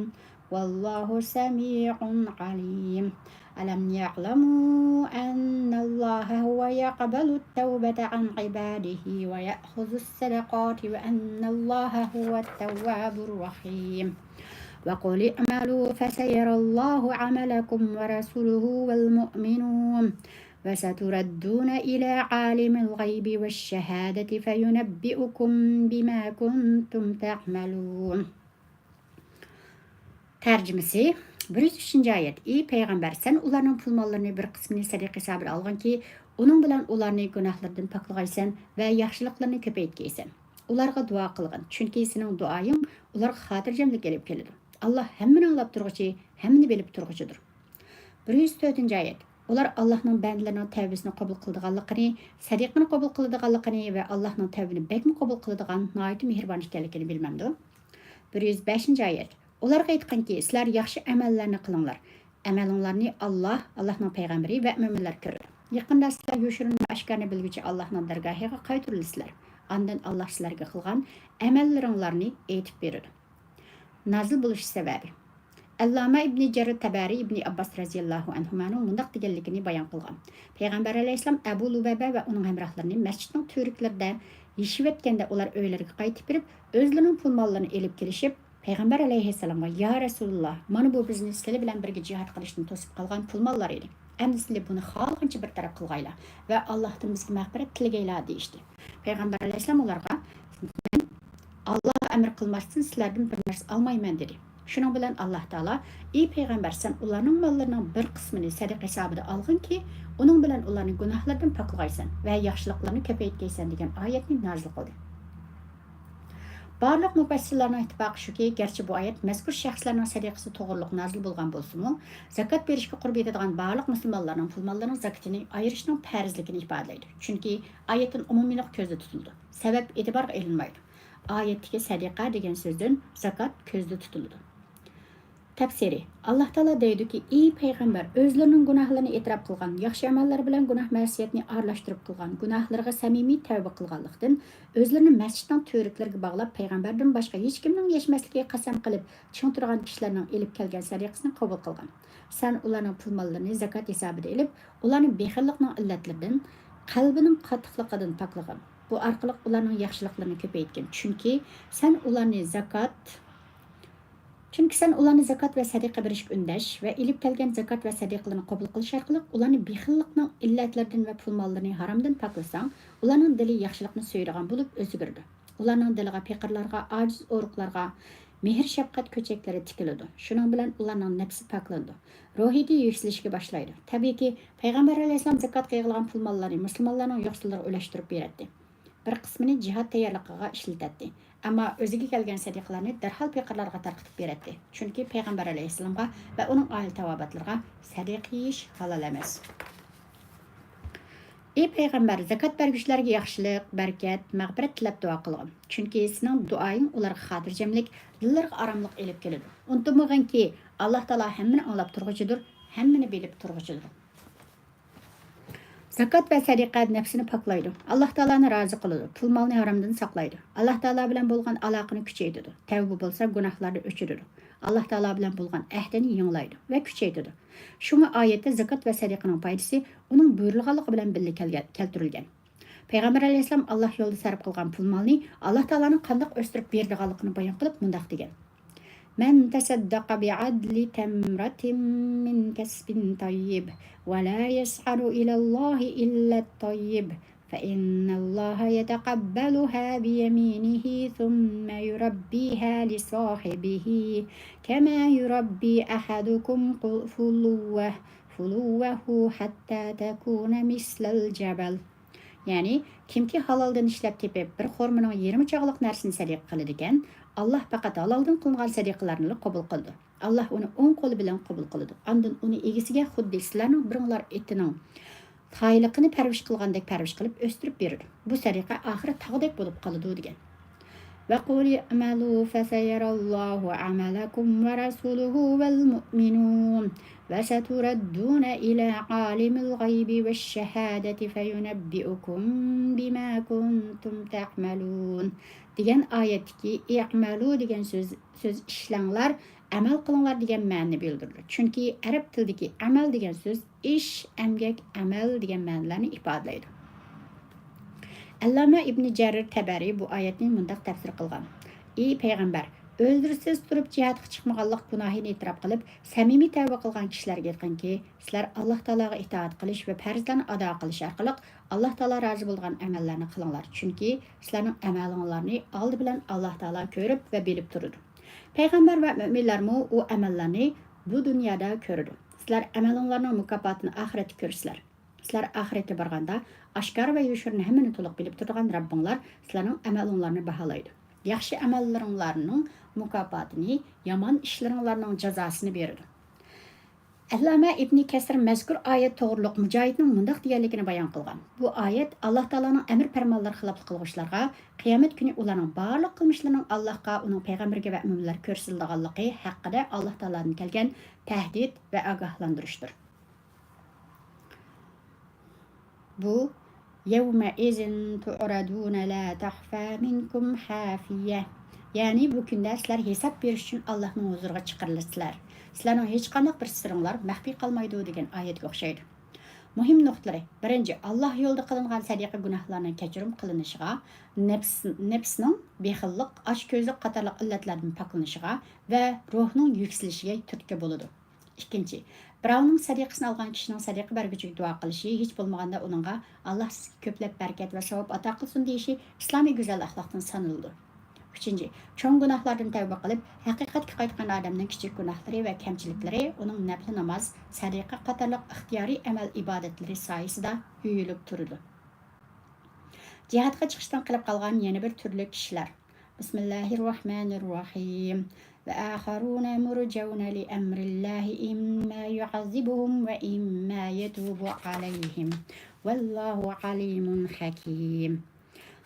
والله سميع عليم. ألم يعلموا أن الله هو يقبل التوبة عن عباده ويأخذ الصدقات وأن الله هو التواب الرحيم. وقل اعملوا فسيرى الله عملكم ورسوله والمؤمنون وستردون إلى عالم الغيب والشهادة فينبئكم بما كنتم تعملون. تەرجىمىسى: بىر يۈز ئۈچىنچى ئايەت. ئى پەيغەمبەر، سەن ئۇلارنىڭ پۇل-ماللىرىنى بىر قىسمىنى سەدىقە ھېسابىدا ئالغىنكى، ئۇنىڭ بىلەن ئۇلارنى گۇناھلىرىدىن پاكلىغايسەن ۋە ياخشىلىقلىرىنى كۆپەيتكەيسەن. ئۇلارغا دۇئا قىلغىن، چۈنكى سېنىڭ دۇئايىڭ ئۇلارغا خاتىرجەملىك ئېلىپ كېلىدۇ. ئاللاھ ھەممىنى ئاڭلاپ تۇرغۇچى، ھەممىنى بىلىپ تۇرغۇچىدۇر. بىر يۈز تۆتىنچى ئايەت. ئۇلار ئاللاھنىڭ بەندىلىرىنىڭ تەۋبىسىنى قوبۇل قىلىدىغانلىقىنى، سەدىقىنى قوبۇل قىلىدىغانلىقىنى ۋە ئاللاھنىڭ تەۋبىنى بەكمۇ قوبۇل قىلىدىغان، ناھايىتى مېھرىبان ئىكەنلىكىنى بىلمەمدۇ؟ بىر يۈز بەشىنچى ئايەت. ئۇلارغا ئېيتقىنكى، سىلەر ياخشى ئەمەللەرنى قىلىڭلار. ئەمەلىڭلارنى ئاللاھ، ئاللاھنىڭ پەيغەمبىرى ۋە مۆمىنلەر كۆرىدۇ. يېقىندا سىلەر يوشۇرۇن ۋە ئاشكارىنى بىلگۈچى ئاللاھنىڭ دەرگاھىغا قايتۇرۇلىسىلەر. ئاندىن ئاللاھ سىلەرگە قىلغان ئەمەللىرىڭلارنى ئېيتىپ بېرىدۇ. نازىل بولۇش سەۋەبى. ئەللامە ئىبنى جەرىر تەبەرى ئىبنى ئابباس رەزىياللاھۇ ئەنھۇمانىڭ مۇنداق دېگەنلىكىنى بايان قىلغان: پەيغەمبەر ئەلەيھىسسالام ئەبۇ لۇبەبە ۋە ئۇنىڭ ھەمراھلىرىنى مەسچىتنىڭ تۈۋرۈكلىرىدە يېشىۋەتكەندە، ئۇلار ئۆيلىرىگە قايتىپ بېرىپ، ئۆزلىرىنىڭ پۇل-ماللىرىنى ئېلىپ كېلىشىپ، پەيغەمبەر ئەلەيھىسسالامغا: يا رەسۇلاللاھ، مانا بۇ بىزنى سىلە بىلەن بىرگە جىھاد قىلىشتىن توسۇپ قالغان پۇل-ماللار ئىدى. ئەمدى سىلە بۇنى خالىغىنىچە بىر تەرەپ قىلغايلا ۋە ئاللاھتىن بىزگە مەغپىرەت تىلىگەيلا، دېيىشتى. پەيغەمبەر ئەلەيھىسسالام ئۇلارغا: مەن ئاللاھ ئەمر قىلماستىن سىلەردىن بىر نەرسە ئالمايمەن، دېدى. شۇنىڭ بىلەن ئاللاھ تائالا: ئى پەيغەمبەر، سەن ئۇلارنىڭ ماللىرىنىڭ بىر قىسمىنى سەدىقە ھېسابىدا ئالغىنكى، ئۇنىڭ بىلەن ئۇلارنى گۇناھلىرىدىن پاكلىغايسەن ۋە ياخشىلىقلىرىنى كۆپەيتكەيسەن، دېگەن ئايەتنى نازىل قىلدى. بارلىق مۇپەسسىرلەرنىڭ ئىتتىپاقى شۇكى، گەرچە بۇ ئايەت مەزكۇر شەخسلەرنىڭ سەدىقىسى توغرۇلۇق نازىل بولغان بولسىمۇ، زاكات بېرىشكە قۇربى يېتىدىغان بارلىق مۇسۇلمانلارنىڭ پۇل-ماللىرىنىڭ زاكىتىنى ئايرىشنىڭ پەرزلىكىنى ئىپادىلەيدۇ. چۈنكى ئايەتتىن ئومۇمىيلىق كۆزدە تۇتۇلىدۇ. سەۋەب ئېتىبارغا ئېلىنمايدۇ. ئايەتتىكى سەدىقە دېگەن سۆزدىن زاكات كۆزدە تۇتۇلىدۇ. تەپسىرى. ئاللاھ تائالا دەيدۇكى، ئى پەيغەمبەر، ئۆزلىرىنىڭ گۇناھلىرىنى ئېتىراپ قىلغان، ياخشى ئەمەللەر بىلەن گۇناھ مەسىيەتنى ئارىلاشتۇرۇپ قىلغان گۇناھلىرىغا سەمىمىي تەۋبە قىلغانلىقتىن، ئۆزلىرىنى مەسچىتنىڭ تۈۋرۈكلىرىگە باغلاپ، پەيغەمبەردىن باشقا ھېچكىمنىڭ يەشمەسلىكىگە قەسەم قىلىپ، چىڭ تۇرغان كىشىلەرنىڭ ئېلىپ كەلگەن سەدىقىسىنى قوبۇل قىلغان. سەن ئۇلارنىڭ پۇل-ماللىرىنى زاكات ھېسابىدا ئېلىپ، ئۇلارنى بېخىللىقنىڭ ئىللەتلىرىدىن، قەلبىنىڭ قاتتىقلىقىدىن پاكلىغىن. بۇ ئارقىلىق ئۇلارنىڭ ياخشىلىقلىرىنى كۆپەيتكىن. چۈنكى سەن ئۇلارنى زاكات، چۈنكى سەن ئۇلارنى زاكات ۋە سەدىقە بېرىشكە ئۈندەش ۋە ئېلىپ كەلگەن زاكات ۋە سەدىقىلىرىنى قوبۇل قىلىش ئارقىلىق ئۇلارنى بېخىللىقنىڭ ئىللەتلىرىدىن ۋە پۇل-ماللىرىنى ھارامدىن پاكلىساڭ، ئۇلارنىڭ دىلى ياخشىلىقنى سۆيىدىغان بولۇپ ئۆزگىرىدۇ. ئۇلارنىڭ دىلىغا پېقىرلارغا، ئاجىز ئورۇقلارغا مېھىر-شەپقەت كۆچەكلىرى تىكىلىدۇ. شۇنىڭ بىلەن ئۇلارنىڭ نەپسى پاكلىنىدۇ. روھىيىتى يۈكسىلىشكە باشلايدۇ. تەبىئىيكى، پەيغەمبەر ئەلەيھىسسالام زاكاتقا يىغىلغان پۇل-ماللارنى مۇسۇلمانلارنىڭ يوقسۇللىرىغا ئۈلەشتۈرۈپ بېرەتتى. بىر قىسمىنى جىھاد تەييارلىقىغا ئىشلىتەتتى. ئەمما ئۆزىگە كەلگەن سەدىقىلەرنى دەرھال پېقىرلارغا تارقىتىپ بېرەتتى. چۈنكى پەيغەمبەر ئەلەيھىسسالامغا ۋە ئۇنىڭ ئائىلە تاۋابىئاتلىرىغا سەدىقە يېيىش ھالال ئەمەس. ئى پەيغەمبەر، زاكات بەرگۈچىلەرگە ياخشىلىق، بەرىكەت، مەغپىرەت تىلەپ دۇئا قىلغىن. چۈنكى سېنىڭ دۇئايىڭ ئۇلارغا خاتىرجەملىك، دىللىرىغا ئاراملىق ئېلىپ كېلىدۇ. ئۇنتۇمىغىنكى، ئاللاھ تائالا ھەممىنى ئاڭلاپ تۇرغۇچىدۇر، ھەممىنى بىلىپ تۇرغۇچىدۇر. زاكات ۋە سەدىقە نەپسىنى پاكلايدۇ، ئاللاھ تائالانى رازى قىلىدۇ، پۇل-مالنى ھارامدىن ساقلايدۇ، ئاللاھ تائالا بىلەن بولغان ئالاقىنى كۈچەيتىدۇ، تەۋبە بولسا گۇناھلارنى ئۆچۈرىدۇ، ئاللاھ تائالا بىلەن بولغان ئەھدىنى يېڭىلايدۇ ۋە كۈچەيتىدۇ. شۇڭا ئايەتتە زاكات ۋە سەدىقىنىڭ پايدىسى ئۇنىڭ بۇيرۇلغانلىقى بىلەن بىللە كەلگەن، كەلتۈرۈلگەن. پەيغەمبەر ئەلەيھىسسالام ئاللاھ يولىدا سەرپ قىلغان پۇل-مالنى ئاللاھ تائالانىڭ قانداق ئۆستۈرۈپ بېرىدىغانلىقىنى بايان قىلىپ مۇنداق دېگەن: مَنْ تَصَدَّقَ بِعَدْلِ تَمْرَةٍ مِنْ كَسْبٍ طَيِّبٍ وَلَا يَصْعَدُ إِلَى اللَّهِ إِلَّا الطَّيِّبُ فَإِنَّ اللَّهَ يَتَقَبَّلُهَا بِيَمِينِهِ ثُمَّ يُرَبِّيهَا لِصَاحِبِهِ كَمَا يُرَبِّي أَحَدُكُمْ فُلُوَّهُ، فُلُوَّهُ حَتَّى تَكُونَ مِثْلَ الْجَبَلِ. يەنى، كىمكى ھالالدىن ئىشلەپ تېپىپ، بىر خورمىنىڭ يېرىمى چاغلىق نەرسىنى سەدىقە قىلىدىكەن، ئاللاھ پەقەت ھالالدىن قىلىنغان سەدىقىلەرنىلا قوبۇل قىلىدۇ. ئاللاھ ئۇنى ئوڭ قولى بىلەن قوبۇل قىلىدۇ. ئاندىن ئۇنى ئىگىسىگە خۇددى سىلەرنىڭ بىرىڭلار ئېتىنىڭ تايلىقىنى پەرۋىش قىلغاندەك پەرۋىش قىلىپ ئۆستۈرۈپ بېرىدۇ. بۇ سەدىقە ئاخىرى تاغدەك بولۇپ قالىدۇ، دېگەن. وَقُلِ اعْمَلُوا فَسَيَرَى اللَّهُ عَمَلَكُمْ وَرَسُولُهُ وَالْمُؤْمِنُونَ وَسَتُرَدُّونَ إِلَى عَالِمِ الْغَيْبِ وَالشَّهَادَةِ فَيُنَبِّئُكُم بِمَا كُنتُمْ تَعْمَلُونَ دېگەن ئايەتتىكى ئىئمەلۇ دېگەن سۆز، سۆز ئىشلەڭلار، ئەمەل قىلىڭلار دېگەن مەنىنى بىلدۈرىدۇ. چۈنكى ئەرەب تىلىدىكى ئەمەل دېگەن سۆز ئىش، ئەمگەك، ئەمەل دېگەن مەنىلەرنى ئىپادىلەيدۇ. ئەللامە ئىبنى جەرىر تەبەرى بۇ ئايەتنى مۇنداق تەپسىر قىلغان: ئى پەيغەمبەر، ئۆزلىرىسىز تۇرۇپ جىھادقا چىقمىغانلىق گۇناھىنى ئېتىراپ قىلىپ، سەمىمىي تەۋبە قىلغان كىشىلەرگە ئېيتقىنكى، سىلەر ئاللاھ تائالاغا ئىتائەت قىلىش ۋە پەرزلەرنى ئادا قىلىش ئارقىلىق ئاللاھ تائالا رازى بولىدىغان ئەمەللەرنى قىلىڭلار، چۈنكى سىلەرنىڭ ئەمەلىڭلارنى ئالدى بىلەن ئاللاھ تائالا كۆرۈپ ۋە بىلىپ تۇرىدۇ. پەيغەمبەر ۋە مۆمىنلەرمۇ ئۇ ئەمەللەرنى بۇ دۇنيادا كۆرىدۇ. سىلەر ئەمەلىڭلارنىڭ مۇكاپاتىنى ئاخىرەتتە كۆرىسىلەر. سىلەر ئاخىرەتكە بارغاندا، ئاشكارا ۋە يوشۇرۇن ھەممىنى تولۇق بىلىپ تۇرىدىغان رەببىڭلار سىلەرنىڭ ئەمەلىڭلارنى باھالايدۇ. ياخشى ئەمەللىرىڭلارنىڭ مۇكاپاتىنى، يامان ئىشلىرىڭلارنىڭ جازاسىنى بېرىدۇ. ئەللامە ئىبنى كەسىر مەزكۇر ئايەت توغرۇلۇق مۇجاھىدنىڭ مۇنداق دېگەنلىكىنى بايان قىلغان: بۇ ئايەت ئاللاھ تائالانىڭ ئەمر پەرمانلىرى خىلاپلىق قىلغۇچىلارغا قىيامەت كۈنى ئۇلارنىڭ بارلىق قىلمىشلىرىنىڭ ئاللاھقا، ئۇنىڭ پەيغەمبىرىگە ۋە مۆمىنلەرگە كۆرسىتىلىدىغانلىقى ھەققىدە ئاللاھ تائالادىن كەلگەن تەھدىت ۋە ئاگاھلاندۇرۇشتۇر. بۇ يَوْمَئِذٍ تُعْرَضُونَ لَا تَخْفَى مِنْكُمْ خَافِيَةٌ، يەنى بۇ كۈندە سىلەر ھېساب بېرىش ئۈچۈن ئاللاھنىڭ ھۇزۇرىغا چىقىرىلىسىلەر. سىلەرنىڭ ھېچقانداق بىر سىرىڭلار مەخپىي قالمايدۇ دېگەن ئايەتكە ئوخشايدۇ. مۇھىم نۇقتىلىرى: بىرىنچى، ئاللاھ يولىدا قىلىنغان سەدىقە گۇناھلارنىڭ كەچۈرۈم قىلىنىشىغا، نەپس، نەپسنىڭ بېخىللىق، ئاچكۆزلۈك قاتارلىق ئىللەتلەردىن پاكلىنىشىغا ۋە روھنىڭ يۈكسىلىشىگە تۈرتكە بولىدۇ. ئىككىنچى، بىراۋنىڭ سەدىقىسىنى ئالغان كىشىنىڭ سەدىقە بەرگۈچىگە دۇئا قىلىشى، ھېچ بولمىغاندا ئۇنىڭغا «ئاللاھ سىزگە كۆپلەپ بەرىكەت ۋە ساۋاب ئاتا قىلسۇن» دېيىشى ئىسلامىي گۈزەل ئەخلاقتىن سانىلىدۇ. ئۈچىنچى، چوڭ گۇناھلاردىن تەۋبە قىلىپ، ھەقىقەتكە قايتقان ئادەمنىڭ كىچىك گۇناھلىرى ۋە كەمچىلىكلىرى ئۇنىڭ نەپلى ناماز، سەدىقە قاتارلىق ئىختىيارىي ئەمەل ئىبادەتلىرى سايىسىدا يۇيۇلۇپ تۇرىدۇ. جىھادقا چىقىشتىن قېلىپ قالغان يەنە بىر تۈرلۈك كىشىلەر. بىسمىللاھىررەھمانىررەھىم. وَآخَرُونَ مُرْجَوْنَ لِأَمْرِ اللَّهِ إِمَّا يُعَذِّبُهُمْ وَإِمَّا يَتُوبُ عَلَيْهِمْ وَاللَّهُ عَلِيمٌ حَكِيمٌ.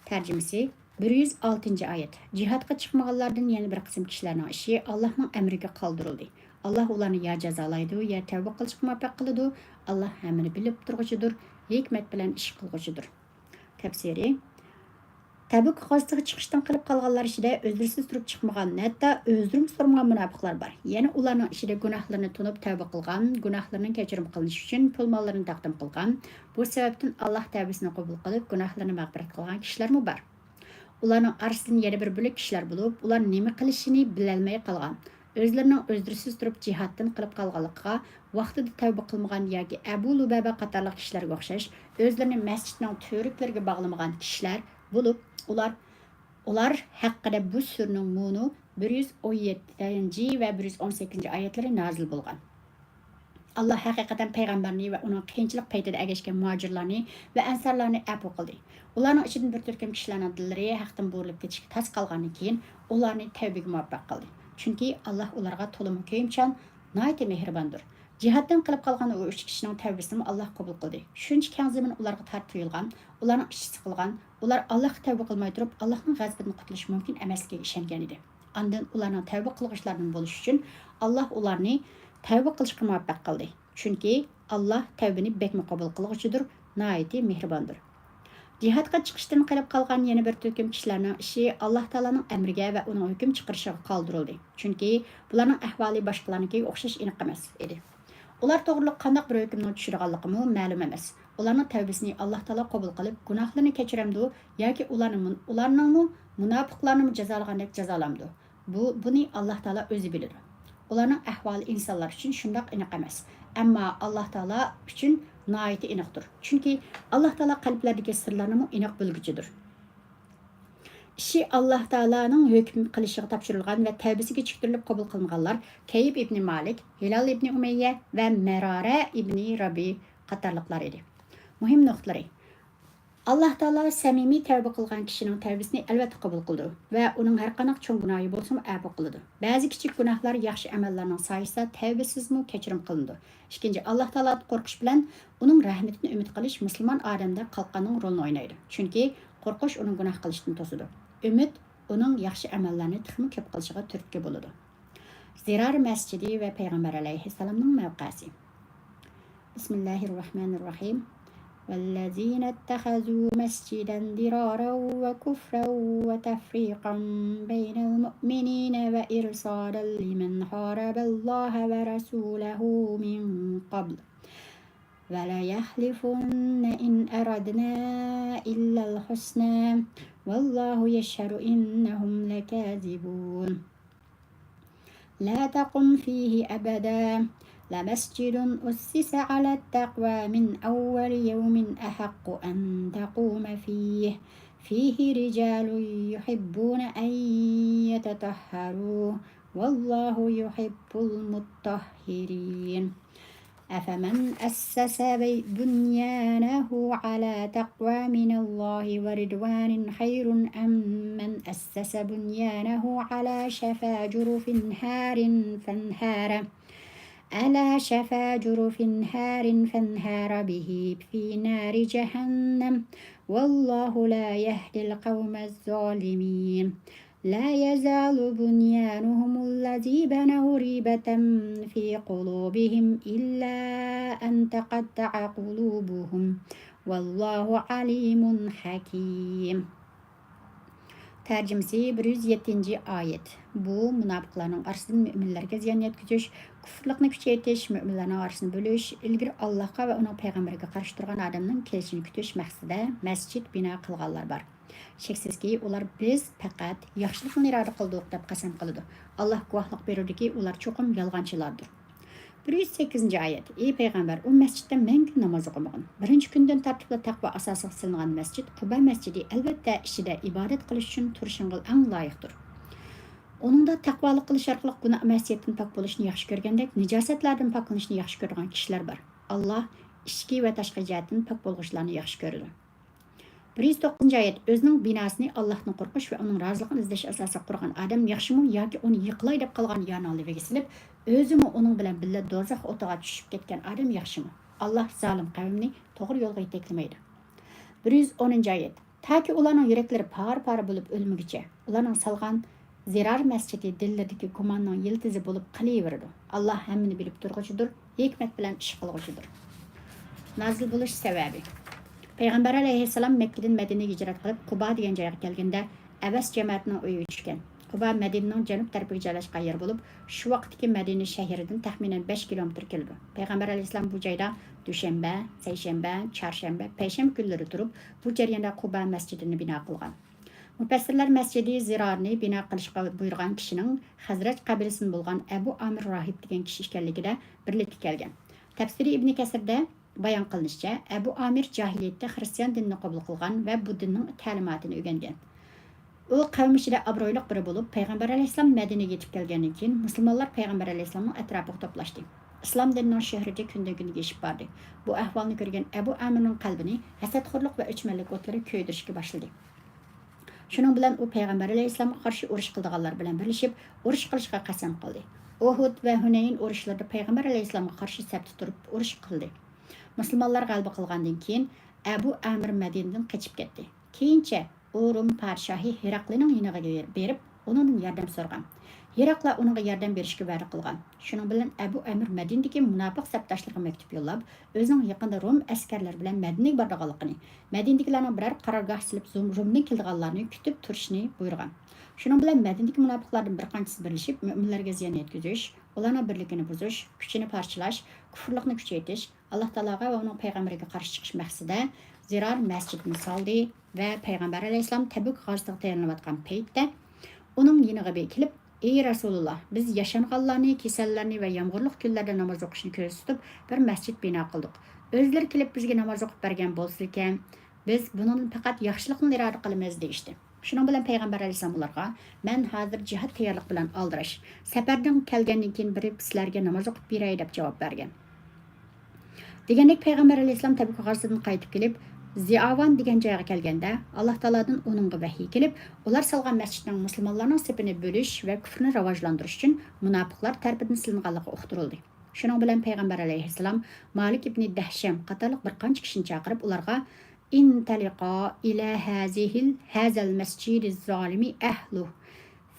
تەرجىمىسى: بىر يۈز ئالتىنچى ئايەت. جىھادقا چىقمىغانلاردىن يەنە بىر قىسىم كىشىلەرنىڭ ئىشى ئاللاھنىڭ ئەمرىگە قالدۇرۇلدى. ئاللاھ ئۇلارنى يا جازالايدۇ، يا تەۋبە قىلىشقا مۇۋەپپەق قىلىدۇ. ئاللاھ ھەممىنى بىلىپ تۇرغۇچىدۇر، ھېكمەت بىلەن ئىش قىلغۇچىدۇر. تەپسىرى: تەبۈك غازىتىغا چىقىشتىن قېلىپ قالغانلار ئىچىدە ئۆزلىرىسىز تۇرۇپ چىقمىغان، ھەتتا ئۆزلىرىمۇ سورىمىغان مۇناپىقلار بار. يەنە ئۇلارنىڭ ئىچىدە گۇناھلىرىنى تونۇپ تەۋبە قىلغان، گۇناھلىرىنىڭ كەچۈرۈم قىلىنىشى ئۈچۈن پۇل-ماللىرىنى تەقدىم قىلغان، بۇ سەۋەبتىن ئاللاھ تەۋبىسىنى قوبۇل قىلىپ، گۇناھلىرىنى مەغپىرەت قىلغان كىشىلەرمۇ بار. ئۇلارنىڭ ئارىسىدىن يەنە بىر بۆلەك كىشىلەر بولۇپ، ئۇلار نېمە قىلىشىنى بىلەلمەي قالغان. ئۆزلىرىنىڭ ئۆزلىرىسىز تۇرۇپ جىھادتىن قېلىپ قالغانلىقىغا، ۋاقتىدا تەۋبە قىلمىغان ياكى ئەبۇ لۇبەبە قاتارلىق كىشىلەرگە ئوخشاش، ئۆزلىرىنى مەسچىتنىڭ تۈۋرۈكلىرىگە باغلىمىغان كىشىلەر بولۇپ، ئۇلار، ئۇلار ھەققىدە بۇ سۈرىنىڭ مۇنۇ بىر يۈز ئون يەتتىنچى ۋە بىر يۈز ئون سەككىزىنچى ئايەتلىرى نازىل بولغان. ئاللاھ ھەقىقەتەن پەيغەمبەرنى ۋە ئۇنىڭ قىيىنچىلىق پەيتىدە ئەگەشكەن مۇھاجىرلارنى ۋە ئەنسارلارنى ئەپۇ قىلدى. ئۇلارنىڭ ئىچىدىن بىر تۈركۈم كىشىلەرنىڭ دىللىرى ھەقتىن بۇرۇلۇپ كېتىشكە تاس قالغاندىن كېيىن، ئۇلارنى تەۋبىگە مۇۋەپپەق قىلدى. چۈنكى ئاللاھ ئۇلارغا تولىمۇ كۆيۈمچان، ناھايىتى مېھرىباندۇر. جىھادتىن قېلىپ قالغان ئۇ ئۈچ كىشىنىڭ تەۋبىسىنىمۇ ئاللاھ قوبۇل قىلدى. شۇنچە كەڭ زېمىن ئۇلارغا تار تۇيۇلغان، ئۇلارنىڭ ئىچى سىقىلغان، ئۇلار ئاللاھقا تەۋبە قىلماي تۇرۇپ، ئاللاھنىڭ غەزىپىدىن قۇتۇلۇش مۇمكىن ئەمەسلىكىگە ئىشەنگەن ئىدى. ئاندىن ئۇلارنىڭ تەۋبە قىلغۇچىلاردىن بولۇشى ئۈچۈن، ئاللاھ ئۇلارنى تەۋبە قىلىشقا مۇۋەپپەق قىلدى. چۈنكى ئاللاھ تەۋبىنى بەكمۇ قوبۇل قىلغۇچىدۇر، ناھايىتى مېھرىباندۇر. جىھادقا چىقىشتىن قېلىپ قالغان يەنە بىر تۈركۈم كىشىلەرنىڭ ئىشى ئاللاھ تائالانىڭ ئەمرىگە ۋە ئۇنىڭ ھۆكۈم چىقىرىشىغا قالدۇرۇلدى. چۈنكى بۇلارنىڭ ئەھۋالى باشقىلارنىڭكىگە ئوخشاش ئېنىق ئەمەس ئىدى. ئۇلار توغرىلىق قانداق بىر ھۆكۈمنىڭ چۈشىدىغانلىقىمۇ مەلۇم ئەمەس. ئۇلارنىڭ تەۋبىسىنى ئاللاھ تائالا قوبۇل قىلىپ، گۇناھلىرىنى كەچۈرەمدۇ ياكى ئۇلارنى مۇن-، ئۇلارنىڭمۇ مۇناپىقلارنىمۇ جازالىغاندەك جازالامدۇ؟ بۇ، بۇنى ئاللاھ تائالا ئۆزى بىلىدۇ. ئۇلارنىڭ ئەھۋالى ئىنسانلار ئۈچۈن شۇنداق ئېنىق ئەمەس. ئەمما ئاللاھ تائالا ئۈچۈن ناھايىتى ئېنىقتۇر. چۈنكى ئاللاھ تائالا قەلبلەردىكى سىرلارنىمۇ ئېنىق بىلگۈچىدۇر. ئىشى ئاللاھ تائالانىڭ ھۆكۈم قىلىشىغا تاپشۇرۇلغان ۋە تەۋبىسىگە چۈشتۈرۈلۈپ قوبۇل قىلىنغانلار كەيب ئىبنى مالىك، ھىلال ئىبنى ئۇمەييە ۋە مەرارە ئىبنى رابى قاتارلىقلار ئىدى. مۇھىم نۇقتىلىرى. ئاللاھ تائالا سەمىمىي تەۋبە قىلغان كىشىنىڭ تەۋبىسىنى ئەلۋەتتە قوبۇل قىلىدۇ ۋە ئۇنىڭ ھەرقانداق چوڭ گۇناھى بولسىمۇ ئەپۇ قىلىدۇ. بەزى كىچىك گۇناھلار ياخشى ئەمەللەرنىڭ سايىسىدا تەۋبىسىزمۇ كەچۈرۈم قىلىنىدۇ. ئىككىنچى، ئاللاھ تائالادىن قورقۇش بىلەن ئۇنىڭ رەھمىتىنى ئۈمىد قىلىش مۇسۇلمان ئادەمدە قالقاننىڭ رولىنى ئوينايدۇ. چۈنكى قورقۇش ئۇنىڭ گۇناھ قىلىشتىن توسىدۇ. ئۈمىد ئۇنىڭ ياخشى ئەمەللەرنى تېخىمۇ كۆپ قىلىشىغا تۈرتكە بولىدۇ. زىرار مەسچىتى ۋە پەيغەمبەر ئەلەيھىسسالامنىڭ مەۋقەسى. بسم الله الرحمن الرحيم. والذين اتخذوا مسجدا ضرارا وكفرا وتفريقا بين المؤمنين وإرصادا لمن حارب الله ورسوله من قبل وليحلفن إن أردنا إلا الحسنى والله يشهد إنهم لكاذبون. لا تقم فيه أبدا لمسجد أسس على التقوى من أول يوم أحق أن تقوم فيه فيه رجال يحبون أن يتطهروا والله يحب المطهرين. أفمن أسس بنيانه على تقوى من الله ورضوان خير أم من أسس بنيانه على شفا جرف نهار فانهار على شفا جرف نهار فانهار به في نار جهنم والله لا يهدي القوم الظالمين. لا يزال بنيانهم الذي بنوا ريبة في قلوبهم إلا أن تقطع قلوبهم والله عليم حكيم. تەرجىمىسى: بىر يۈز يەتتىنچى ئايەت. بۇ مۇناپىقلارنىڭ ئارىسىدىن مۆمىنلەرگە زىيان يەتكۈزۈش، كۇفرلۇقنى كۈچەيتىش، مۆمىنلەرنىڭ ئارىسىنى بۆلۈش، ئىلگىرى ئاللاھقا ۋە ئۇنىڭ پەيغەمبىرىگە قارشى تۇرغان ئادەمنىڭ كېلىشىنى كۈتۈش مەقسىتىدە مەسچىت بىنا قىلغانلار بار. شەكسىزكى، ئۇلار «بىز پەقەت ياخشىلىقنى ئىرادە قىلدۇق» دەپ قەسەم قىلىدۇ. ئاللاھ گۇۋاھلىق بېرىدۇكى، ئۇلار چوقۇم يالغانچىلاردۇر. بىر يۈز سەككىزىنچى ئايەت. ئى پەيغەمبەر، ئۇ مەسچىتتە مەڭگۈ ناماز ئوقۇمىغىن. بىرىنچى كۈندىن تارتىپلا تەقۋا ئاساسىغا سېلىنغان مەسچىت، قۇبا مەسچىتى، ئەلۋەتتە، ئىچىدە ئىبادەت قىلىش ئۈچۈن تۇرۇشۇڭغا ئەڭ لايىقتۇر. ئۇنىڭدا تەقۋالىق قىلىش ئارقىلىق گۇناھ مەسىيەتتىن پاك بولۇشنى ياخشى كۆرگەندەك، نىجاسەتلەردىن پاكلىنىشنى ياخشى كۆرىدىغان كىشىلەر بار. ئاللاھ ئىچكى ۋە تاشقى جەھەتتىن پاك بولغۇچىلارنى ياخشى كۆرىدۇ. بىر يۈز توققۇزىنچى ئايەت. ئۆزىنىڭ بىناسىنى ئاللاھتىن قورقۇش ۋە ئۇنىڭ رازىلىقىنى ئىزدەش ئاساسىغا قۇرغان ئادەم ياخشىمۇ ياكى ئۇنى يىقىلاي دەپ قالغان يارنىڭ لېۋىگە سېلىپ، ئۆزىمۇ ئۇنىڭ بىلەن بىللە دوزاخ ئوتىغا چۈشۈپ كەتكەن ئادەم ياخشىمۇ؟ ئاللاھ زالىم قەۋمنى توغرا يولغا يېتەكلىمەيدۇ. بىر يۈز ئونىنچى ئايەت. تاكى ئۇلارنىڭ يۈرەكلىرى پارە-پارە بولۇپ ئۆلمىگۈچە، ئۇلارنىڭ سالغان زىرار مەسچىتى دىللىرىدىكى گۇماننىڭ يىلتىزى بولۇپ قېلىۋېرىدۇ. ئاللاھ ھەممىنى بىلىپ تۇرغۇچىدۇر، ھېكمەت بىلەن ئىش قىلغۇچىدۇر. نازىل بولۇش سەۋەبى. پەيغەمبەر ئەلەيھىسسالام مەككىدىن مەدىنىگە ھىجرەت قىلىپ، قۇبا دېگەن جايغا كەلگەندە، ئەۋەس جەمەتىنىڭ ئۆيىگە چۈشكەن. قۇبا مەدىنىنىڭ جەنۇب تەرىپىگە جايلاشقان يەر بولۇپ، شۇ ۋاقىتتىكى مەدىنە شەھىرىدىن تەخمىنەن بەش كىلومېتىر كېلىدۇ. پەيغەمبەر ئەلەيھىسسالام بۇ جايدا دۈشەنبە، سەيشەنبە، چارشەنبە، پەيشەنبە كۈنلىرى تۇرۇپ، بۇ جەرياندا قۇبا مەسچىتىنى بىنا قىلغان. مۇپەسسىرلەر مەسچىدى زىرارنى بىنا قىلىشقا بۇيرۇغان كىشىنىڭ خەزرەج قەبىلىسىدىن بولغان ئەبۇ ئامىر راھىب دېگەن كىشى ئىكەنلىكىدە بىرلىككە كەلگەن. تەپسىرى ئىبنى كەسىردە بايان قىلىنىشىچە، ئەبۇ ئامىر جاھىلىيەتتە خىرىستىيان دىنىنى قوبۇل قىلغان ۋە بۇ دىننىڭ تەلىماتىنى ئۆگەنگەن. ئۇ قەۋمى ئىچىدە ئابرۇيلۇق بىرى بولۇپ، پەيغەمبەر ئەلەيھىسسالام مەدىنىگە يېتىپ كەلگەندىن كېيىن، مۇسۇلمانلار پەيغەمبەر ئەلەيھىسسالامنىڭ ئەتراپىغا توپلاشتى. ئىسلام دىنىنىڭ شۆھرىتى كۈندىن-كۈنگە ئېشىپ باردى. بۇ ئەھۋالنى كۆرگەن ئەبۇ ئامىرنىڭ قەلبىنى ھەسەتخورلۇق ۋە ئۆچمەنلىك ئوتلىرى كۆيدۈرۈشكە باشلىدى. شۇنىڭ بىلەن ئۇ پەيغەمبەر ئەلەيھىسسالامغا قارشى ئۇرۇش قىلىدىغانلار بىلەن بىرلىشىپ، ئۇرۇش قىلىشقا قەسەم قىلدى. ئۇھۇد ۋە ھۈنەين ئۇرۇشلىرىدا پەيغەمبەر ئەلەيھىسسالامغا قارشى سەپتە تۇرۇپ ئۇرۇش قىلدى. مۇسۇلمانلار غەلىبە قىلغاندىن كېيىن، ئەبۇ ئەمىر مەدىنىدىن قېچىپ كەتتى. كېيىنچە ئۇ روم پادىشاھى ھېراقلىنىڭ يېنىغا بېرىپ، ئۇنىڭدىن ياردەم سورىغان. ھېراقلا ئۇنىڭغا ياردەم بېرىشكە ۋەدە قىلغان. شۇنىڭ بىلەن ئەبۇ ئەمىر مەدىنىدىكى مۇناپىق سەپداشلىرىغا مەكتۇپ يوللاپ، ئۆزىنىڭ يېقىندا روم ئەسكەرلىرى بىلەن مەدىنىگە بارىدىغانلىقىنى، مەدىنىدىكىلەرنىڭ بىرەر قارارگاھ سېلىپ، زۇم-، رومدىن كېلىدىغانلارنى كۈتۈپ تۇرۇشنى بۇيرۇغان. شۇنىڭ بىلەن مەدىنىدىكى مۇناپىقلاردىن بىر قانچىسى بىرلىشىپ، مۆمىنلەرگە زىيان يەتكۈزۈش، ئۇلارنىڭ بىرلىكىنى بۇزۇش، كۈچىنى پارچىلاش، كۇفرلۇقنى كۈچەيتىش، ئاللا تائالاغا ۋە ئۇنىڭ پەيغەمبىرىگە قارشى چىقىش مەقسىتىدە زىرار مەسچىتىنى سالدى ۋە پەيغەمبەر ئەلەيھىسسالام تەبۈك غازىتىغا تەييارلىنىۋاتقان پەيتتە ئۇنىڭ يېنىغا بېرىپ كېلىپ، ئى رەسۇلۇللا، بىز ياشانغانلارنى، كېسەللەرنى ۋە يامغۇرلۇق كۈنلەردە ناماز ئوقۇشنى كۆزدە تۇتۇپ بىر مەسچىت بىنا قىلدۇق. ئۆزلىرى كېلىپ بىزگە ناماز ئوقۇپ بەرگەن بولسىكەن، بىز بۇنىڭدىن پەقەت ياخشىلىقنىلا ئىرادە قىلىمىز، دېيىشتى. شۇنىڭ بىلەن پەيغەمبەر ئەلەيھىسسالام ئۇلارغا، مەن ھازىر جىھاد تەييارلىقى بىلەن ئالدىراش، سەپەردىن كەلگەندىن كېيىن بېرىپ سىلەرگە ناماز ئوقۇپ بېرەي، دەپ جاۋاب بەرگەن. دېگەندەك، پەيغەمبەر ئەلەيھىسسالام تەبۈك غازىتىدىن قايتىپ كېلىپ، زىئاۋان دېگەن جايغا كەلگەندە، ئاللا تائالادىن ئۇنىڭغا ۋەھىي كېلىپ، ئۇلار سالغان مەسچىتنىڭ مۇسۇلمانلارنىڭ سېپىنى بۆلۈش ۋە كۇفرنى راۋاجلاندۇرۇش ئۈچۈن مۇناپىقلار تەرىپىدىن سېلىنغانلىقى ئۇقتۇرۇلدى. شۇنىڭ بىلەن پەيغەمبەر ئەلەيھىسسالام مالىك ئىبنى دەھشەم قاتارلىق بىر قانچە كىشىنى چاقىرىپ، ئۇلارغا، انطلقا إلى هذه، هذا المسجد الظالم أهله،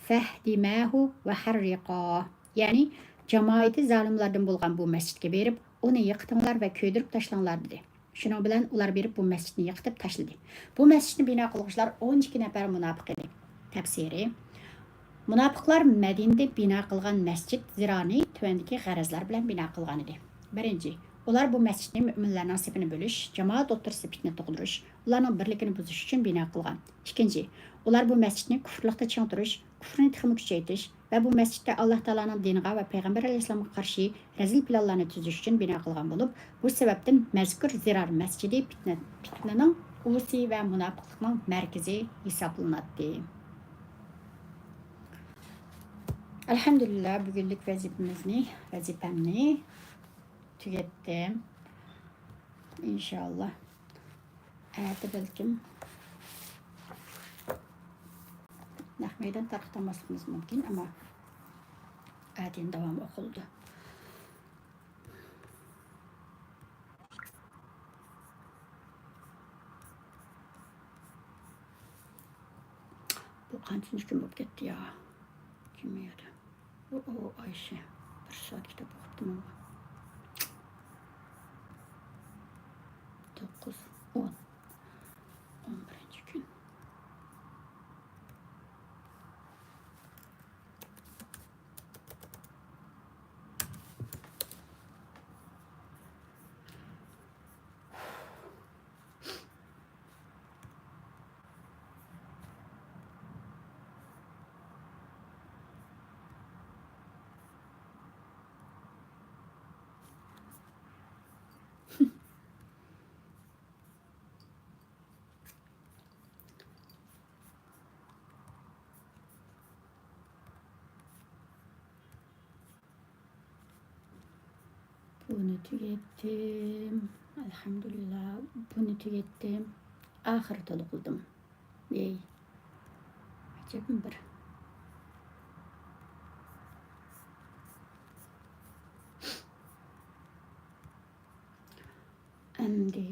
فاهدماه وحرقاه. يەنى، جامائىتى زالىملاردىن بولغان بۇ مەسچىتكە بېرىپ، ئۇنى يىقىتىڭلار ۋە كۆيدۈرۈپ تاشلاڭلار، دېدى. شۇنىڭ بىلەن ئۇلار بېرىپ بۇ مەسچىتنى يىقىتىپ تاشلىدى. بۇ مەسچىتنى بىنا قىلغۇچىلار ئون ئىككى نەپەر مۇناپىق ئىدى. تەپسىرى، مۇناپىقلار مەدىنىدە بىنا قىلغان مەسچىت زىرارنى تۆۋەندىكى غەرەزلەر بىلەن بىنا قىلغان ئىدى. بىرىنچى، ئۇلار بۇ مەسچىتنى مۆمىنلەرنىڭ سېپىنى بۆلۈش، جامائەت ئوتتۇرىسىدا پىتنە تۇغدۇرۇش، ئۇلارنىڭ بىرلىكىنى بۇزۇش ئۈچۈن بىنا قىلغان. ئىككىنچى، ئۇلار بۇ مەسچىتنى كۇفرلۇقتا چىڭ تۇرۇش، كۇفرنى تېخىمۇ كۈچەيتىش ۋە بۇ مەسچىتتە ئاللا تائالانىڭ دىنىغا ۋە پەيغەمبەر ئەلەيھىسسالامغا قارشى رەزىل پىلانلارنى تۈزۈش ئۈچۈن بىنا قىلغان بولۇپ، بۇ سەۋەبتىن مەزكۇر زىرار مەسچىتى پىتنە، پىتنىنىڭ ئۇۋىسى ۋە مۇناپىقلىقنىڭ مەركىزى ھېسابلىناتتى. ئەلھەمدۇلىللا، بۈگۈنلۈك ۋەزىپىمىزنى، ۋەزىپەمنى تۈگەتتىم. ئىنشاللا. ئەتە بەلكىم نەق مەيدان تارقىتالماسلىقىمىز مۇمكىن، ئەمما ئەتىدىن داۋامى ئوقۇلىدۇ. بۇ قانچىنچى كۈن بولۇپ كەتتى يا؟ كىم يەردە؟ ئۇ، ئۇ، ئايشە، بىر سائەت كىتاب ئوقۇپتىمەن. توققۇز، ئون، ئون بىرىنچى كۈن. بۇنى تۈگەتتىم. ئەلھەمدۇلىللا، بۇنى تۈگەتتىم. ئاخىرى تولۇقلىدىم. يەي. ئەجەبمۇ بىر. ئەمدى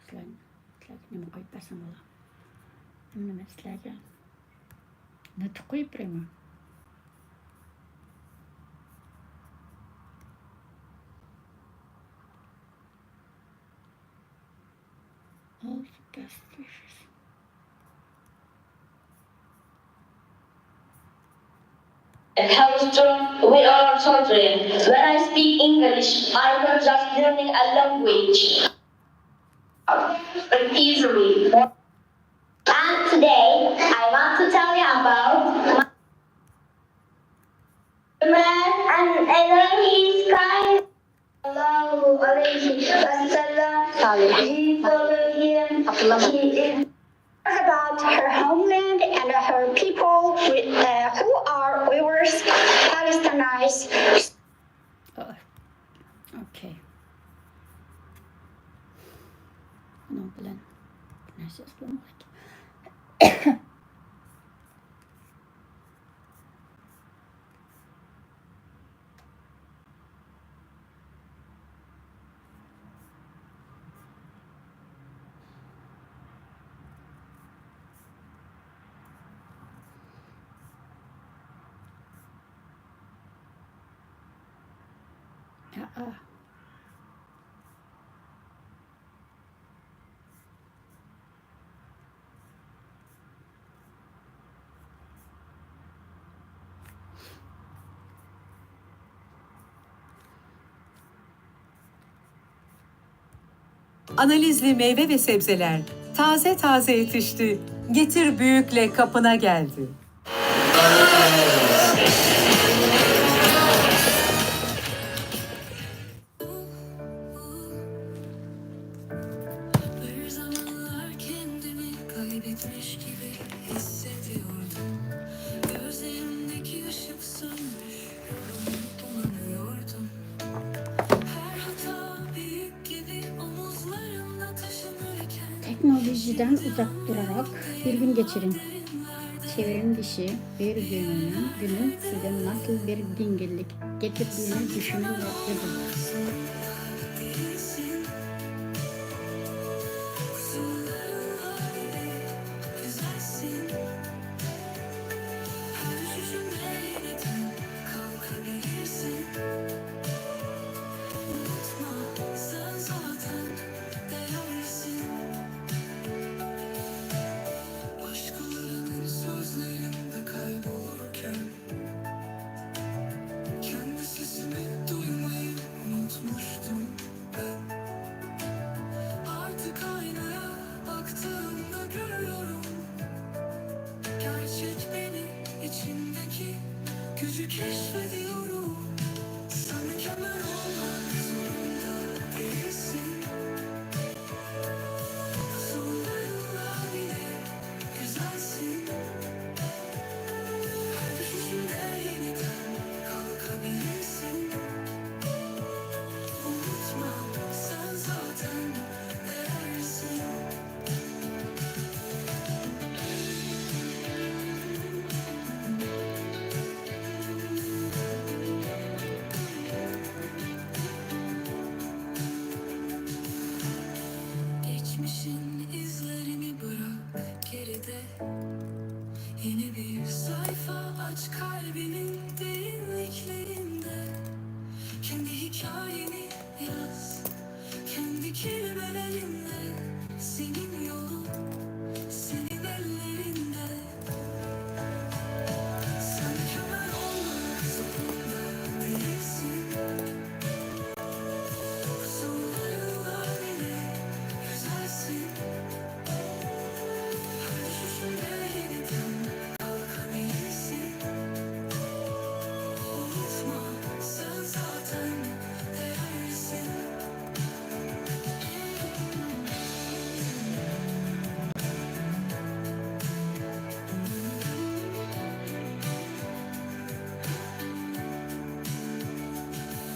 سىلەر، سىلەرگە نېمە قويۇپ بەرسەم بولا؟ نېمە، سىلەرگە نۇتۇق قويۇپ بېرەيمۇ؟ All the best wishes. Hello, children. We are children. When I speak English, I'm not just learning a language. Easily. And today, I want to tell you about my man and, and his kind. Sallallahu alayhi wa sallam. He followed him. He is about her homeland and her people, uh, who are Uyghurs, Palestinians. ئوكەي. بۇنىڭ بىلەن بىر نەرسە يازمىغان. Analizli meyve ve sebzeler taze taze yetişti. Getir büyükle kapına geldi. Bir zamanlar kendimi kaybetmiş gibi hissediyordum. Gözlerimdeki ışık sönmüş, yolumu bulamıyordum. Her hata büyük gibi omuzlarımda taşınırken. Teknolojiden uzak durarak bir gün geçirin. Çevrim dışı bir günün, günün size nasıl bir dinginlik getirdiğini düşünün ve yazın. Başkalarının sözlerinde kaybolurken kendi sesimi duymayı unutmuştum ben. Artık aynaya baktığımda görüyorum gerçek beni, içindeki gücü keşfediyorum. Sen mükemmel olmak zorunda değilsin. Zorlarınla bile güzelsin. Her düşüşünde yeniden kalkabilirsin. Unutma, sen zaten değerlisin. Geçmişin izlerini bırak geride. Yeni bir sayfa aç kalbinin derinliklerinde. Kendi hikayeni yaz, kendi kelimelerinle. Senin yolun, senin ellerinde. Sen mükemmel olmak zorunda değilsin. Kusurlarınla bile güzelsin. Her düşüşünde yeniden kalkabilirsin. Unutma, sen zaten değerlisin.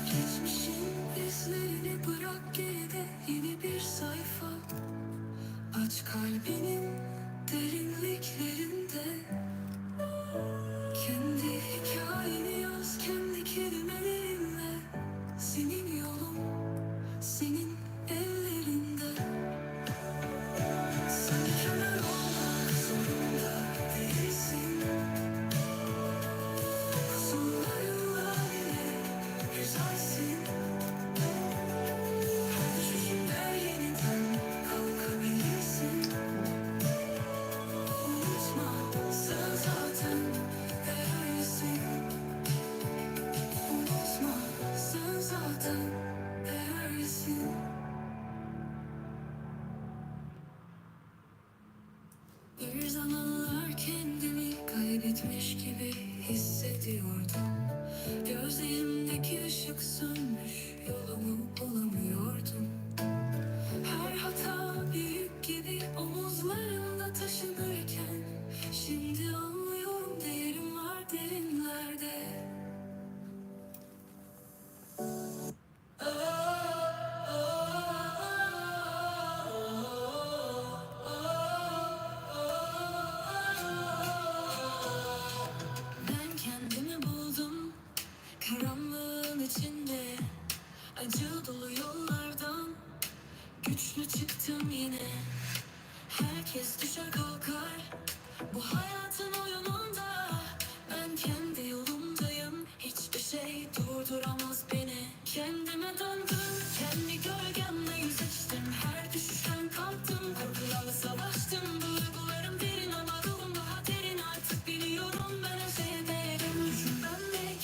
Geçmişin izlerini bırak geride, yeni bir sayfa aç kalbinin derinliklerinde. Kendi hikayeni yaz kendi kelimelerinle. Senin yolun, senin ellerinde. Sen mükemmel olmak zorunda değilsin. Kusurlarınla bile güzelsin. Her düşüşünde yeniden kalkabilirsin. Unutma, sen zaten değerlisin. Unutma, sen zaten değerlisin. Bir zamanlar kendimi kaybetmiş gibi hissediyordum. Gözlerimdeki ışık sönmüş, yolumu bulamıyordum. Her hata büyük gibi omuzlarımda taşınırken, şimdi anlıyorum değerim var derinlerde. Ben kendimi buldum karanlığın içinde. Acı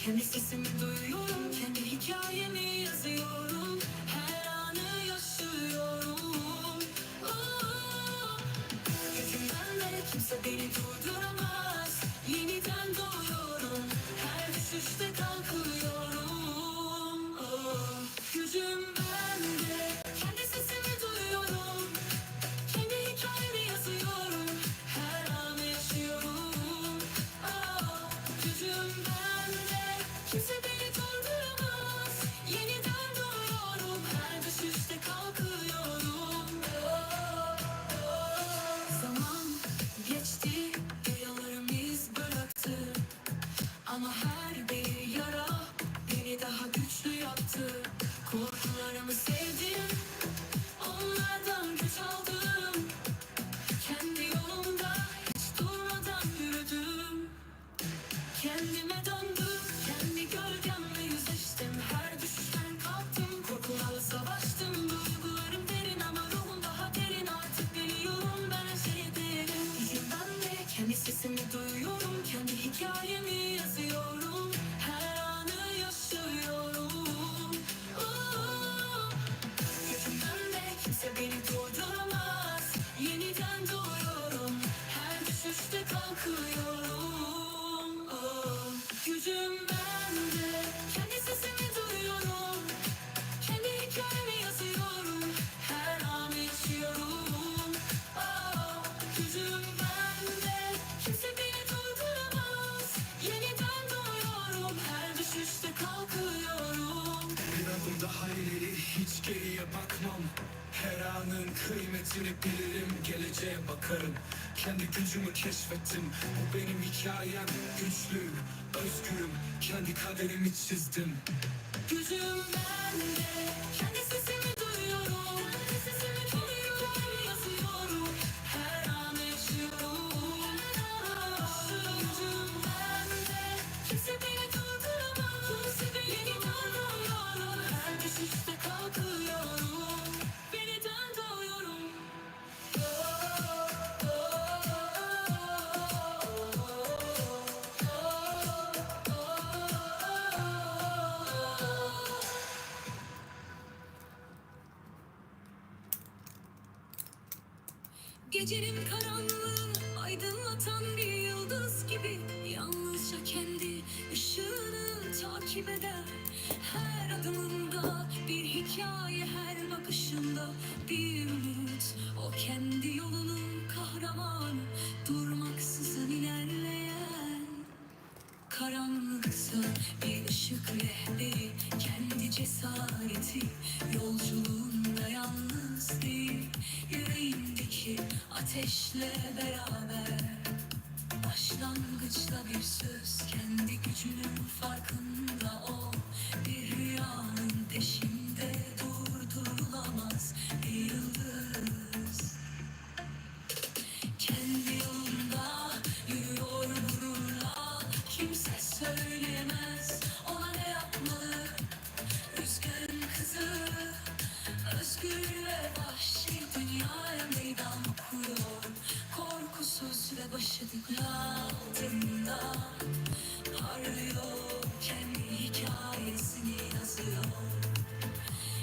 Kendi sesimi duyuyorum, kendi hikayemi yazıyorum. Her anı yaşıyorum. Oh, gücüm bende, kimse beni durduramaz. Yeniden doğuyorum, her düşüşte kalkıyorum. Oh, gücüm bende, kendi sesimi duyuyorum. Kendi hikayemi yazıyorum, her anı yaşıyorum. Oh, gücüm bende, kimse beni durduramaz. Yeniden doğuyorum, her düşüşte kalkıyorum. Oh, oh. Zaman geçti, yaralarım iz bıraktı. Ama her bir yara beni daha güçlü yaptı. Korkularımı sevdim, onlardan güç aldım. Kendi yolumda hiç durmadan yürüdüm. Kendime döndüm, kendi gölgemle yüzleştim. Her düşüşten kalktım, korkularla savaştım. Duygularım derin ama ruhum daha derin. Artık biliyorum ben her şeye değerim. Gücüm bende, kendi sesimi duyuyorum. Kendi hikayemi yazıyorum. Her anı yaşıyorum. Oh, gücüm bende, kimse beni durduramaz. Yeniden doğuyorum, her düşüşte kalkıyorum. Oh, gücüm bende, kendi sesimi duyuyorum. Kendi hikayemi yazıyorum, her anı yaşıyorum. Oh, gücüm bende, kimse beni durduramaz. Yeniden doğuyorum, her düşüşte kalkıyorum. Bir adım daha ileri, hiç geriye bakmam. Her anın kıymetini bilirim, geleceğe bakarım. Kendi gücümü keşfettim, bu benim hikayem. Güçlü, özgürüm, kendi kaderimi çizdim. Gücüm bende, kendi sesimi duyuyorum. Kendi sesimi duyuyorum, yazıyorum. Her an yaşıyorum. Gücüm bende, kimse beni durduramaz. Kimse beni durduramaz. Her düşüşte kalkıyorum. Yeniden doğuyorum. Gecenin karanlığını aydınlatan bir yıldız gibi yalnızca kendi ışığını takip eder. Her adımında bir hikaye, her bakışında bir umut. O kendi yolunun kahramanı, durmaksızın ilerleyen. Karanlıksa bir ışık rehberi, kendi cesareti, yolculuğunda yalnız değil, yüreğindeki ateşle beraber. Başlangıçta bir söz, kendi gücünün farkında o, bir rüyanın peşinde, durdurulamaz bir yıldız. Kendi yolunda yürüyor gururla, kimse söyleyemez ona ne yapmalı. Rüzgarın kızı, özgür ve vahşi dünyaya meydan okuyor. Korkusuz ve başı dik altında parlıyor, kendi hikayesini yazıyor.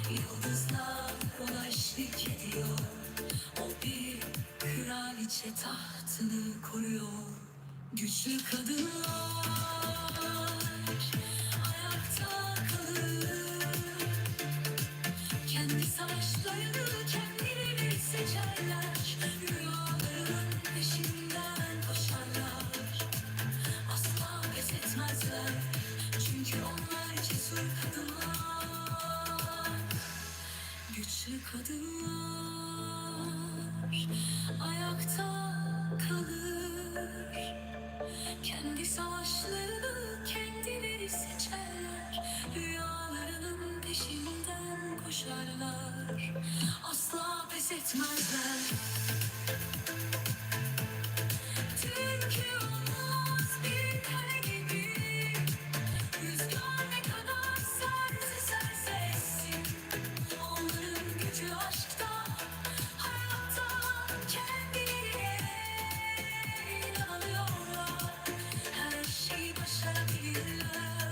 Yıldızlar ona eşlik ediyor. O bir kraliçe, tahtını koruyor. Güçlü kadınlar ayakta kalır. Kendi savaşlarını kendileri seçerler. Rüyaların peşinden koşarlar. Asla pes etmezler. Çünkü onlar cesur kadınlar. Güçlü kadınlar ayakta kalır. Kendi savaşlarını kendileri seçerler. Rüyalarının peşinden koşarlar. Asla pes etmezler. Türkü olmaz bir kale gibi. Rüzgar ne kadar serse serse essin, onların gücü aşkta, hayatta, kendilerine inanıyorlar. Her şeyi başarabilirler.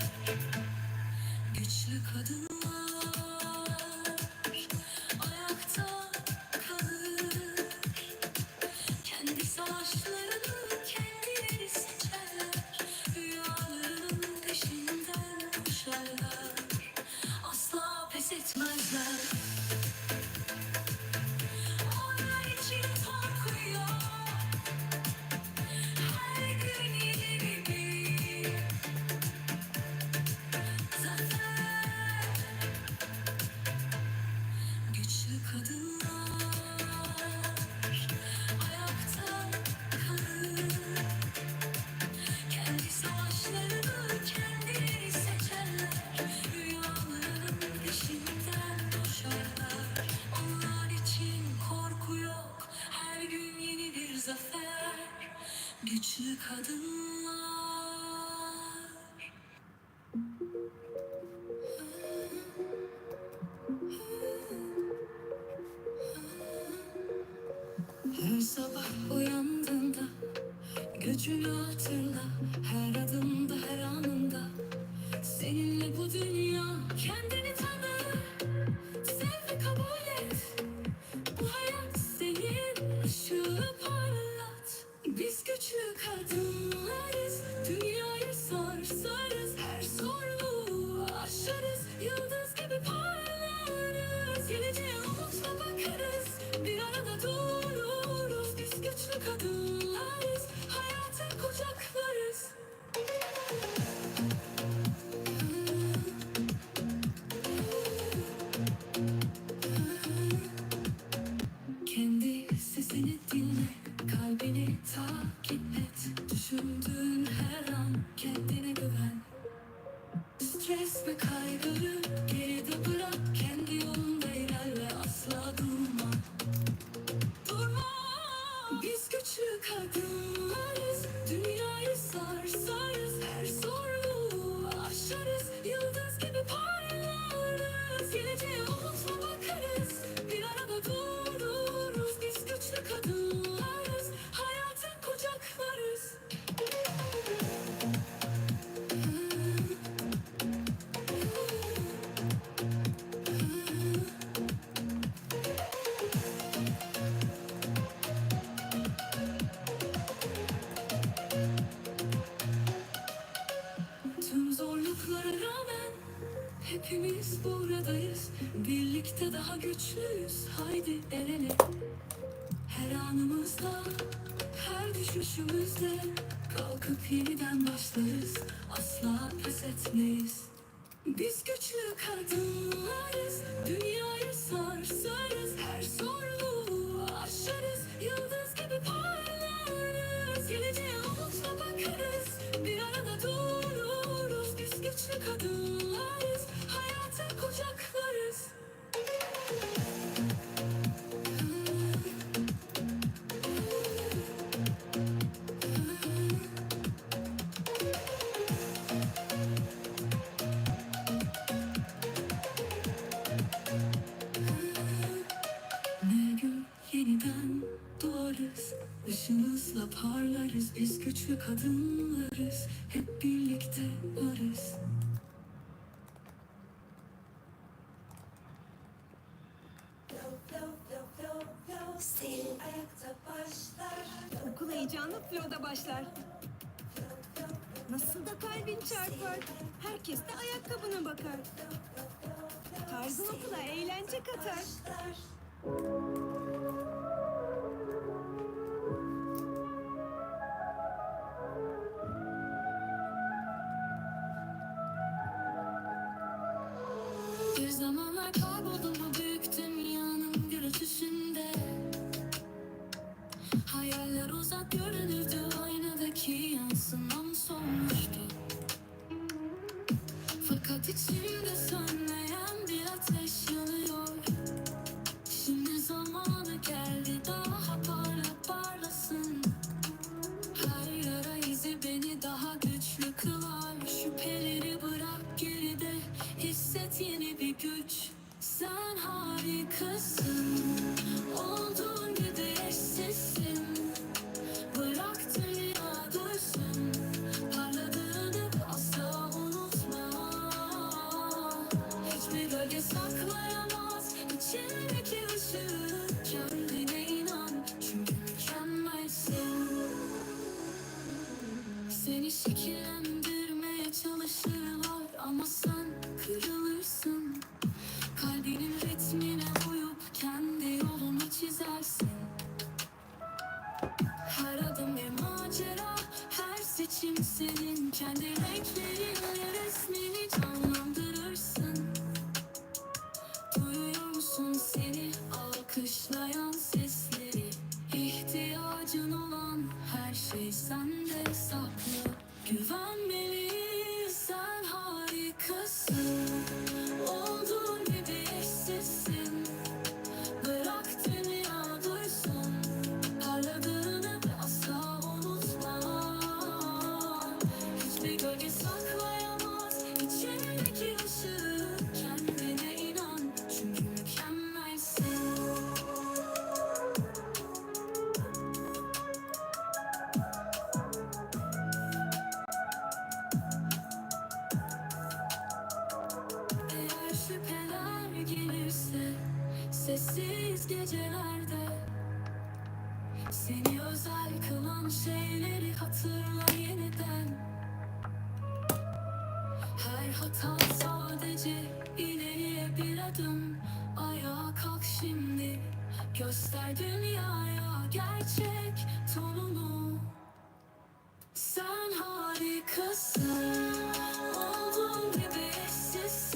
كادىنلار. Her sabah uyandığında gücünü hatırla. Her adımda, her anında seninle bu dünya. Kendini tanı, sev ve kabul et. Bu hayat senin, ışığı parlat. Biz güçlü kadınlarız, dünyayı sarsarız. Her zorluğu aşarız, yıldız gibi parlarız. Geleceğe umutla bakarız, bir arada dururuz. Biz güçlü kadınlarız, hayatı kucaklarız. Kendi sesini dinle, kalbini takip et. Düşündüğün her an kendine güven. Stres ve kaygıları geride bırak, kendi yolunda ilerle, asla durma. Durma. Biz güçlü kadınlarız, dünyayı sarsarız, her zorluğu aşarız, yıldız gibi parlarız. Geleceğe umutla bakarız, bir arada dururuz. Biz güçlü kadınlarız, hayatı kucaklarız. Tüm zorluklara rağmen hepimiz buradayız. Birlikte daha güçlüyüz. Haydi el ele. Her anımızda, her düşüşümüzde kalkıp yeniden başlarız. Asla pes etmeyiz. Biz güçlü kadınlarız, dünyayı sarsarız. Her zorluğu aşarız, yıldız gibi parlarız. Geleceğe umutla bakarız, bir arada dururuz. Biz güçlü kadınlarız, hayatı kucaklarız. Ne gün yeniden doğarız, ışığımızla parlarız. Biz güçlü kadınlarız, hep birlikte varız. Okul heyecanlı Flo'da başlar. Nasıl da kalbin çarpar. Herkes de ayakkabına bakar. Tarzın okula eğlence katar. Bir zamanlar kayboldum bu büyük dünyanın gürültüsünde. Hayaller uzak görünürdü aynadaki yansımam solmuştu. Fakat içimde sönmeyen bir ateş yanıyor. Şimdi zamanı geldi, daha parlak parlasın. Her yara izi beni daha güçlü kılar. Şüpheleri bırak geride, hisset yeni bir güç. Sen harikasın, olduğun gibi eşsizsin. Bırak dünya dursun, parladığını asla unutma. Hiçbir gölge saklayamaz içindeki ışığı. Kendine inan, çünkü mükemmelsin. Seni şekillendirmeye çalışırlar ama sen kırılırsın. Kalbinin ritmine uyup kendi yolunu çizersin. Her adım bir macera, her seçim senin. Kendi renklerinle resmini canlandırırsın. Duyuyor musun seni alkışlayan sesleri? İhtiyacın olan her şey sende saklı. Güvenmeli, sen harikasın. Olduğun gibi eşsizsin. Bırak dünya duysun parladığını ve asla unutma. Bir gölge saklayamaz içindeki ışığı. Kendine inan, çünkü mükemmelsin. Eğer şüpheler gelirse sessiz gecelerde, seni özel kılan şeyleri hatırla yeniden. Her hata sadece ileriye bir adım. Ayağa kalk şimdi, göster dünyaya gerçek tonunu. Sen harikasın, olduğun gibi eşsiz.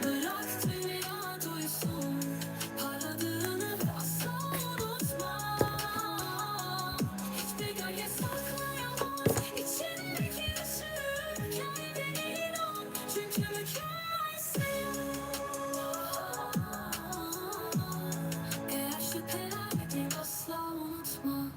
Bırak dünya duysun parladığını ve asla unutma. Hiçbir gölge saklayamaz içindeki ışığı. Kendine inan, çünkü mükemmelsin. Eğer şüpheler, asla unutma.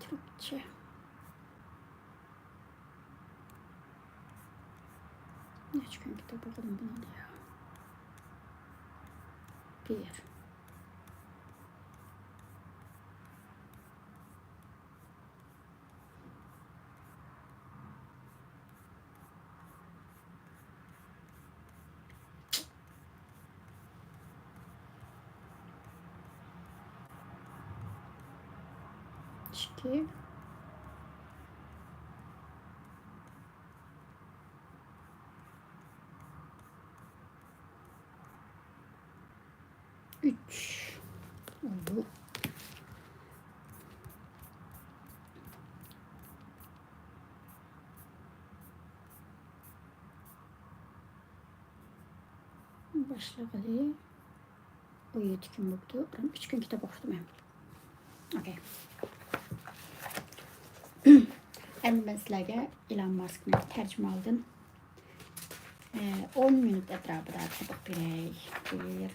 Türkçe. Üç gün kitap okudum bunu diyor. Bir. İki. Üç oldu. Başlığı. ئۇ يېتە كۈن بوپتۇ. ئۈچ كۈن كىتاب ئوقۇپتۇ مەن. ئوكەي. ئەمدى مەن سىلەرگە ئىلان ماسكنىڭ تەرجىمىھالىدىن، ئە، ئون مىنۇت ئەتراپىدا تېپىپ بېرەي. بۇيۇر.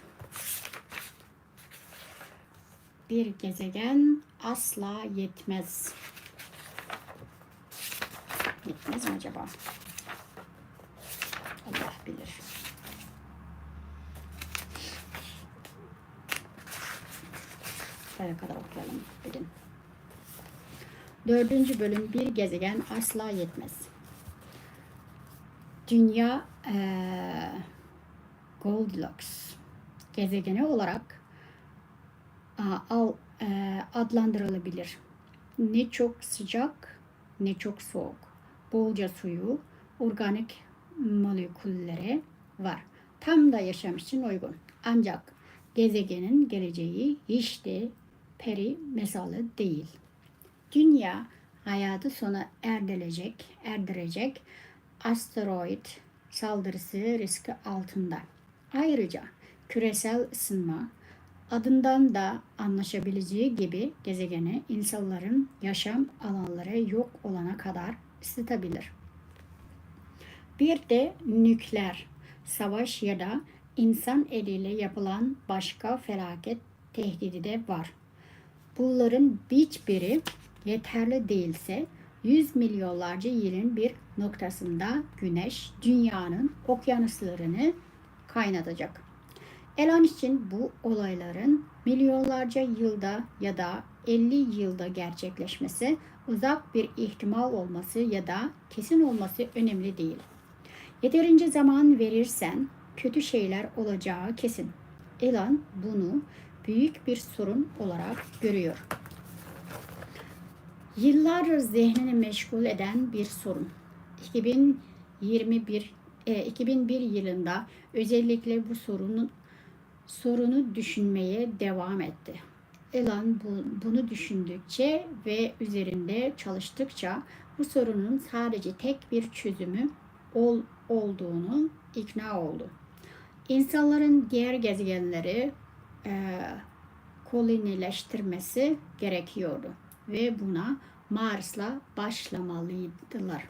Bir gezegen asla yetmez. Yetmez mi acaba? Allah bilir. Böyle kadar okuyalım bugün. Dördüncü bölüm, bir gezegen asla yetmez. Dünya, eee, Goldilocks gezegeni olarak, a, al-, e, adlandırılabilir. Ne çok sıcak, ne çok soğuk. Bolca suyu, organik molekülleri var. Tam da yaşam için uygun. Ancak gezegenin geleceği hiç de peri masalı değil. Dünya hayatı sona erdirecek, erdirecek asteroid saldırısı riski altında. Ayrıca küresel ısınma, adından da anlaşılabileceği gibi, gezegeni insanların yaşam alanları yok olana kadar ısıtabilir. Bir de nükleer savaş ya da insan eliyle yapılan başka felaket tehdidi de var. Bunların hiçbiri yeterli değilse, yüz milyonlarca yılın bir noktasında güneş dünyanın okyanuslarını kaynatacak. Elan için bu olayların milyonlarca yılda ya da elli yılda gerçekleşmesi, uzak bir ihtimal olması ya da kesin olması önemli değil. Yeterince zaman verirsen kötü şeyler olacağı kesin. Elan bunu büyük bir sorun olarak görüyor. Yıllardır zihnini meşgul eden bir sorun. İki bin yirmi bir, e, iki bin bir yılında özellikle bu sorunun, sorunu düşünmeye devam etti. Elan bu, bunu düşündükçe ve üzerinde çalıştıkça bu sorunun sadece tek bir çözümü ol-, olduğunu ikna oldu. İnsanların diğer gezegenleri, e, kolonileştirmesi gerekiyordu ve buna Mars'la başlamalıydılar.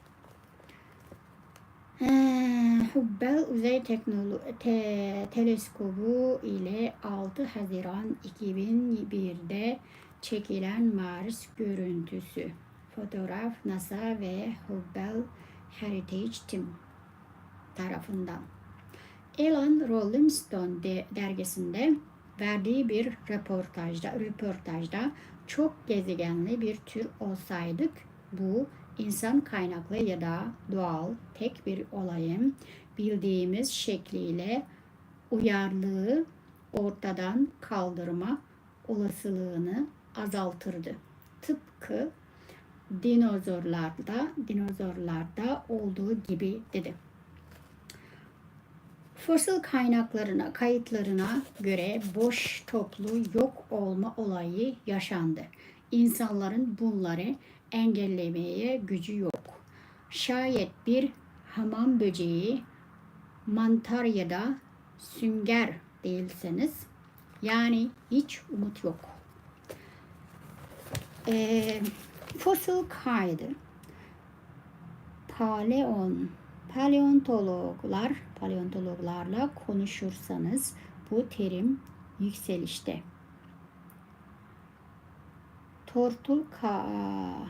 Ee, Hubble Uzay Teknolo- Te- Teleskobu ile altı Haziran iki bin birde çekilen Mars görüntüsü. Fotoğraf NASA ve Hubble Heritage Team tarafından. Alan Rolling Stone de- dergisinde verdiği bir röportajda, röportajda çok gezegenli bir tür olsaydık, bu insan kaynaklı ya da doğal tek bir olayın bildiğimiz şekliyle uyarlığı ortadan kaldırma olasılığını azaltırdı. Tıpkı dinozorlarda, dinozorlarda olduğu gibi dedi. Fosil kaynaklarına, kayıtlarına göre boş toplu yok olma olayı yaşandı. İnsanların bunları engellemeye gücü yok. Şayet bir hamam böceği, mantar ya da sünger değilseniz, yani hiç umut yok. Ee, fosil kaydı. Paleon, paleontologlar, paleontologlarla konuşursanız bu terim yükselişte. Tortul ka-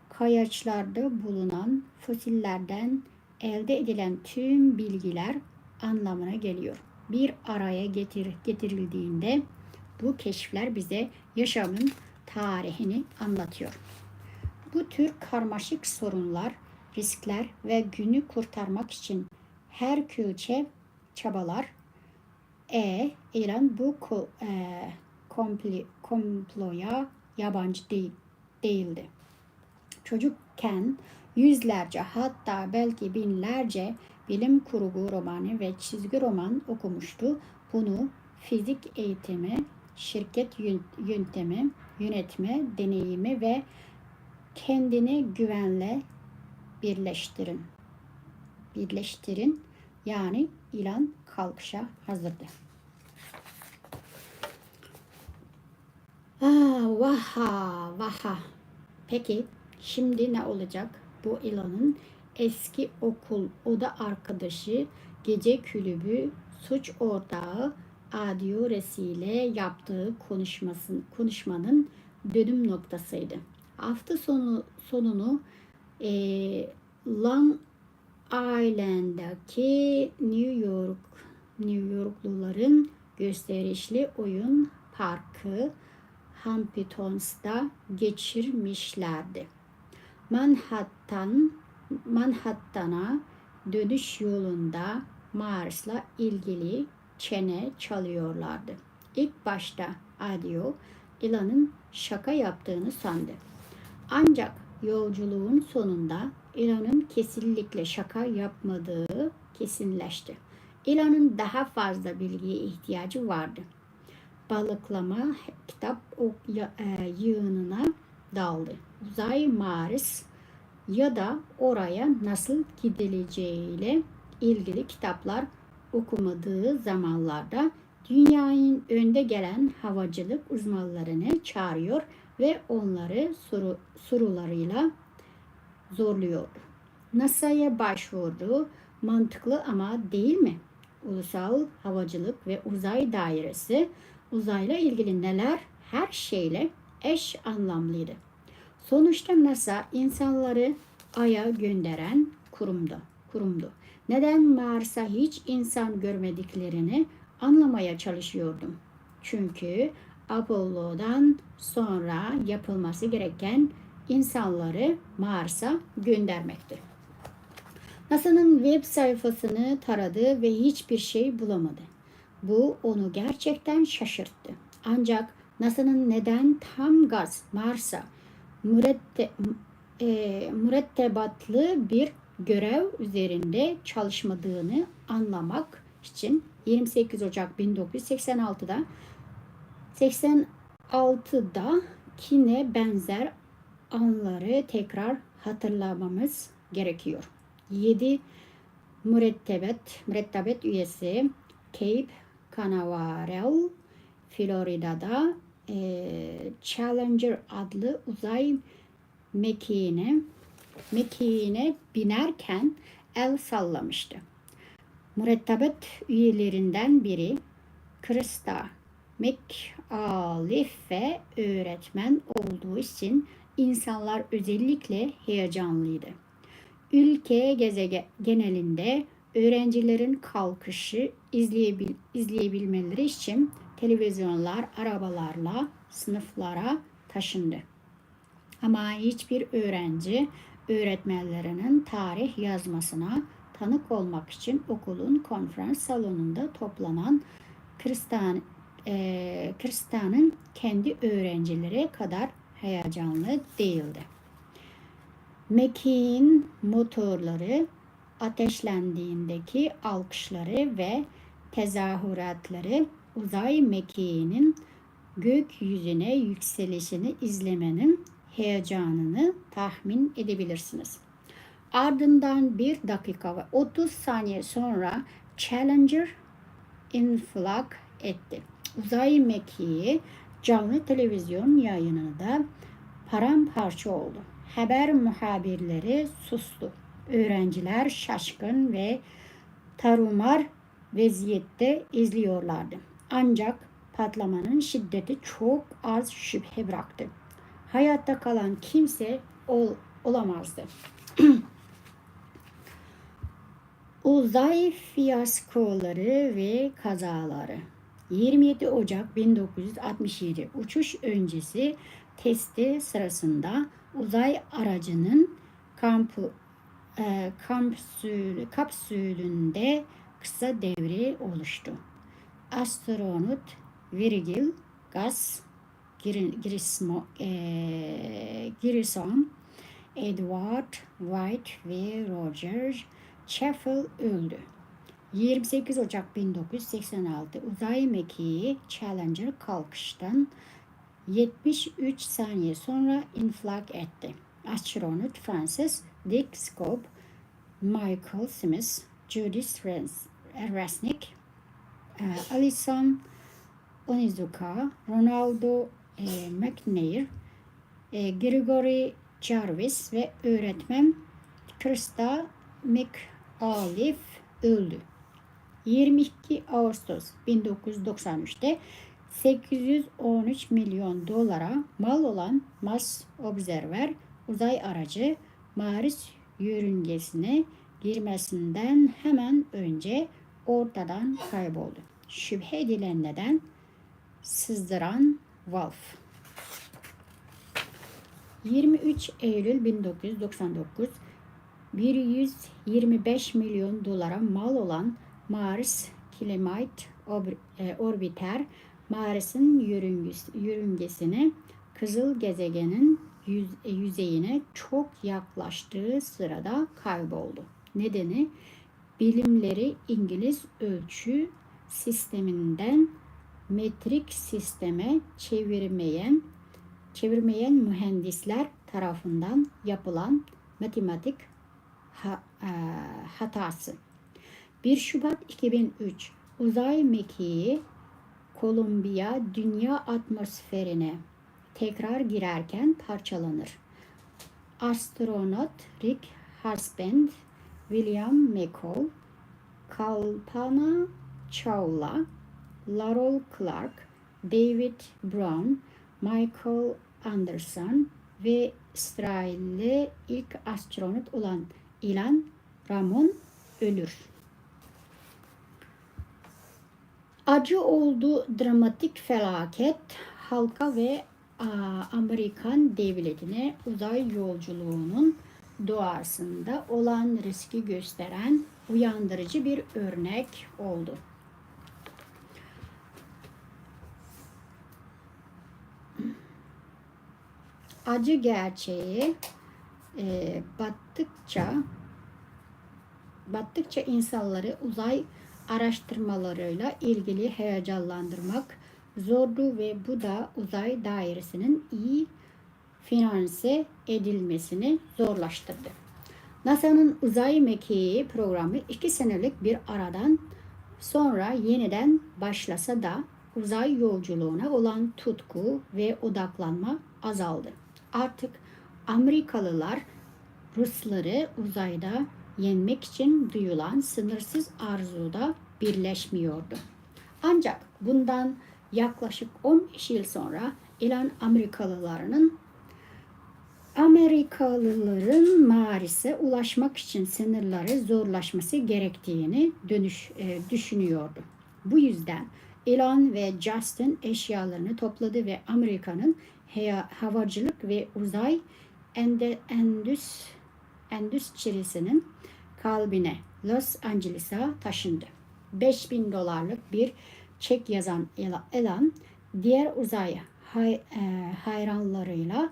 kayaçlarda bulunan fosillerden elde edilen tüm bilgiler anlamına geliyor. Bir araya getir- getirildiğinde bu keşifler bize yaşamın tarihini anlatıyor. Bu tür karmaşık sorunlar, riskler ve günü kurtarmak için her külçe çabalar. E, Alan bu ko- e, kompli- komploya yabancı değil, değildi. Çocukken yüzlerce, hatta belki binlerce bilim kurgu romanı ve çizgi roman okumuştu. Bunu fizik eğitimi, şirket yön- yöntemi, yönetme deneyimi ve kendine güvenle birleştirin. Birleştirin. Yani Alan kalkışa hazırdı. Ah, vaha, vaha. Peki, şimdi ne olacak? Bu Alan'ın eski okul oda arkadaşı, gece kulübü suç ortağı Adiores ile yaptığı konuşmasın, konuşmanın dönüm noktasıydı. Hafta sonu sonunu e, Long Island'daki New York, New Yorkluların gösterişli oyun parkı Hamptons'ta geçirmişlerdi. Manhattan, Manhattan'a dönüş yolunda Mars'la ilgili çene çalıyorlardı. İlk başta Adio Alan'ın şaka yaptığını sandı. Ancak yolculuğun sonunda Alan'ın kesinlikle şaka yapmadığı kesinleşti. Alan'ın daha fazla bilgiye ihtiyacı vardı. Balıklama kitap ok- ya- e, yığınına daldı. Uzay, Mars ya da oraya nasıl gidileceğiyle ilgili kitaplar okumadığı zamanlarda dünyanın önde gelen havacılık uzmanlarını çağırıyor ve onları soru- sorularıyla zorluyor. NASA'ya başvurdu. Mantıklı ama, değil mi? Ulusal Havacılık ve Uzay Dairesi uzayla ilgili neler, her şeyle eş anlamlıydı. Sonuçta NASA insanları Ay'a gönderen kurumdu, kurumdu. Neden Mars'a hiç insan görmediklerini anlamaya çalışıyordum. Çünkü Apollo'dan sonra yapılması gereken insanları Mars'a göndermekti. NASA'nın web sayfasını taradı ve hiçbir şey bulamadı. Bu onu gerçekten şaşırttı. Ancak NASA'nın neden tam gaz Mars'a mürette- e, mürettebatlı bir görev üzerinde çalışmadığını anlamak için yirmi sekiz Ocak bin dokuz yüz seksen altıda seksen altıda kine benzer anları tekrar hatırlamamız gerekiyor. Yedi mürettebat, mürettebat üyesi Cape Canaveral Florida'da e, Challenger adlı uzay mekiğine, mekiğine binerken el sallamıştı. Mürettebat üyelerinden biri Krista McAuliffe öğretmen olduğu için insanlar özellikle heyecanlıydı. Ülke gezege- genelinde öğrencilerin kalkışı izleyebil- izleyebilmeleri için televizyonlar arabalarla sınıflara taşındı. Ama hiçbir öğrenci öğretmenlerinin tarih yazmasına tanık olmak için okulun konferans salonunda toplanan Kristan, e, Kristan'ın kendi öğrencileri kadar heyecanlı değildi. Mekiğin motorları ateşlendiğindeki alkışları ve tezahüratları uzay mekiğinin gökyüzüne yükselişini izlemenin heyecanını tahmin edebilirsiniz. Ardından bir dakika ve otuz saniye sonra Challenger infilak etti. Uzay mekiği canlı televizyon yayınında paramparça oldu. Haber muhabirleri sustu. Öğrenciler şaşkın ve tarumar vaziyette izliyorlardı. Ancak patlamanın şiddeti çok az şüphe bıraktı. Hayatta kalan kimse ol- olamazdı. Uzay fiyaskoları ve kazaları. yirmi yedi Ocak bin dokuz yüz altmış yedi uçuş öncesi testi sırasında uzay aracının kampu, e, kapsül, kapsülünde kısa devre oluştu. Astronot Virgil Gus Grissom, Edward White ve Roger Chaffee öldü. yirmi sekiz Ocak bin dokuz yüz seksen altı uzay mekiği Challenger kalkıştan yetmiş üç saniye sonra infilak etti. Astronot Francis Dick Scope, Michael Smith, Judith Resnick, e, Alison Onizuka, Ronaldo e, McNair, e, Gregory Jarvis ve öğretmen Krista McAuliffe öldü. yirmi iki Ağustos bin dokuz yüz doksan üçte sekiz yüz on üç milyon dolara mal olan Mars Observer uzay aracı Mars yörüngesine girmesinden hemen önce ortadan kayboldu. Şüphe edilen neden sızdıran valf. yirmi üç Eylül bin dokuz yüz doksan dokuz, bir yüz yirmi beş milyon dolara mal olan Mars Climate Ob- e, Orbiter, Mars'ın yörüngüs- yörüngesini kızıl gezegenin yüz- e, yüzeyine çok yaklaştığı sırada kayboldu. Nedeni bilimleri İngiliz ölçü sisteminden metrik sisteme çevirmeyen çevirmeyen mühendisler tarafından yapılan matematik ha- e, hatası. bir Şubat iki bin üç uzay mekiği Kolumbiya dünya atmosferine tekrar girerken parçalanır. Astronot Rick Husband, William McCoy, Kalpana Chawla, Laurel Clark, David Brown, Michael Anderson ve İsrailli ilk astronot olan Ilan Ramon ölür. Acı oldu dramatik felaket, halka ve a, Amerikan devletine uzay yolculuğunun doğasında olan riski gösteren uyandırıcı bir örnek oldu. Acı gerçeği e, battıkça battıkça insanları uzay araştırmalarıyla ilgili heyecanlandırmak zordu ve bu da uzay dairesinin iyi finanse edilmesini zorlaştırdı. NASA'nın uzay mekiği programı iki senelik bir aradan sonra yeniden başlasa da uzay yolculuğuna olan tutku ve odaklanma azaldı. Artık Amerikalılar Rusları uzayda yenmek için duyulan sınırsız arzuda birleşmiyordu. Ancak bundan yaklaşık on beş yıl sonra Elon Amerikalılarının Amerikalıların Mars'a ulaşmak için sınırları zorlaşması gerektiğini dönüş, e, düşünüyordu. Bu yüzden Elon ve Justin eşyalarını topladı ve Amerika'nın heya- havacılık ve uzay ende- endüs- endüstrisinin kalbine Los Angeles'a taşındı. Beş bin dolarlık bir çek yazan Ela- Elon diğer uzay hay- e, hayranlarıyla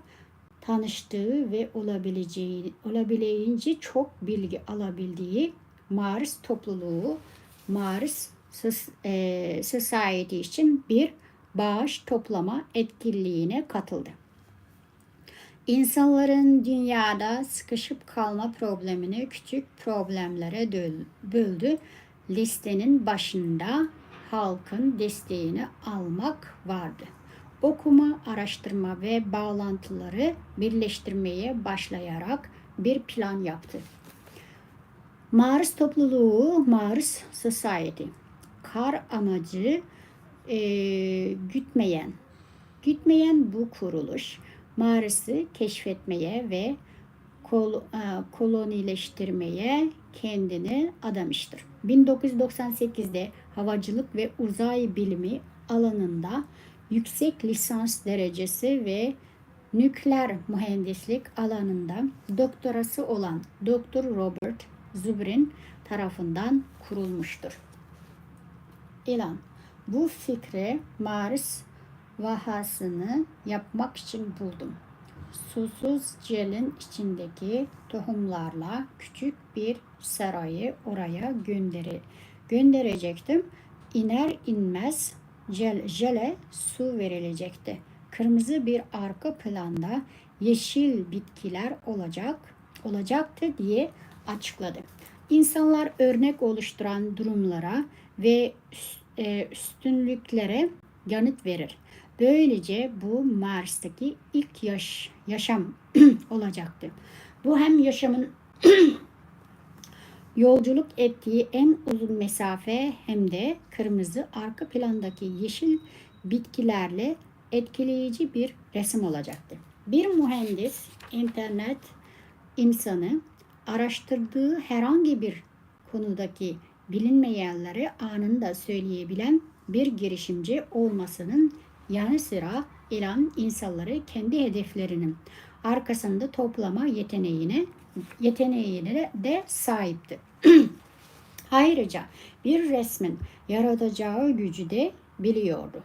tanıştığı ve olabileceği, olabileceğince çok bilgi alabildiği Mars topluluğu, Mars Soc- e, Society için bir bağış toplama etkinliğine katıldı. İnsanların dünyada sıkışıp kalma problemini küçük problemlere döl- böldü. Listenin başında halkın desteğini almak vardı. Okuma, araştırma ve bağlantıları birleştirmeye başlayarak bir plan yaptı. Mars topluluğu, Mars Society, kar amacı e, gütmeyen, gütmeyen bu kuruluş Mars'ı keşfetmeye ve kol- e, kolonileştirmeye kendini adamıştır. Bin dokuz yüz doksan sekizde havacılık ve uzay bilimi alanında yüksek lisans derecesi ve nükleer mühendislik alanında doktorası olan doktor Robert Zubrin tarafından kurulmuştur. Elon bu fikri Mars vahasını yapmak için buldum. Susuz celin içindeki tohumlarla küçük bir sarayı oraya göndere- gönderecektim. İner inmez jel- jele su verilecekti. Kırmızı bir arka planda yeşil bitkiler olacak olacaktı diye açıkladı. İnsanlar örnek oluşturan durumlara ve üst- e, üstünlüklere yanıt verir. Böylece bu Mars'taki ilk yaş- yaşam olacaktı. Bu hem yaşamın yolculuk ettiği en uzun mesafe hem de kırmızı arka plandaki yeşil bitkilerle etkileyici bir resim olacaktı. Bir mühendis, internet insanı, araştırdığı herhangi bir konudaki bilinmeyenleri anında söyleyebilen bir girişimci olmasının yanı sıra Elon insanları kendi hedeflerinin arkasında toplama yeteneğine yeteneğine de sahipti. Ayrıca bir resmin yaratacağı gücü de biliyordu.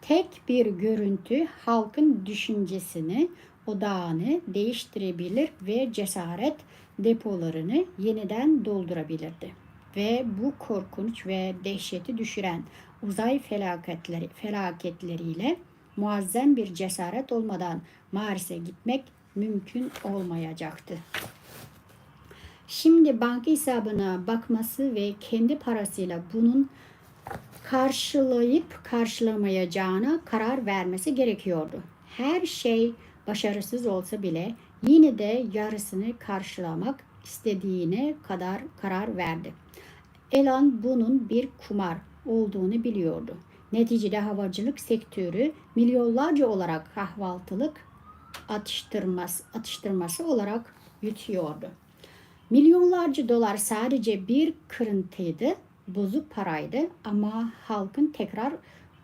Tek bir görüntü halkın düşüncesini, odağını değiştirebilir ve cesaret depolarını yeniden doldurabilirdi. Ve bu korkunç ve dehşeti düşüren uzay felaketleri felaketleriyle muazzam bir cesaret olmadan Mars'a gitmek mümkün olmayacaktı. Şimdi banka hesabına bakması ve kendi parasıyla bunun karşılayıp karşılamayacağına karar vermesi gerekiyordu. Her şey başarısız olsa bile yine de yarısını karşılamak istediğine kadar karar verdi. Elon bunun bir kumar olduğunu biliyordu. Neticede havacılık sektörü milyonlarca olarak kahvaltılık atıştırması, atıştırması olarak yutuyordu. Milyonlarca dolar sadece bir kırıntıydı, bozuk paraydı ama halkın tekrar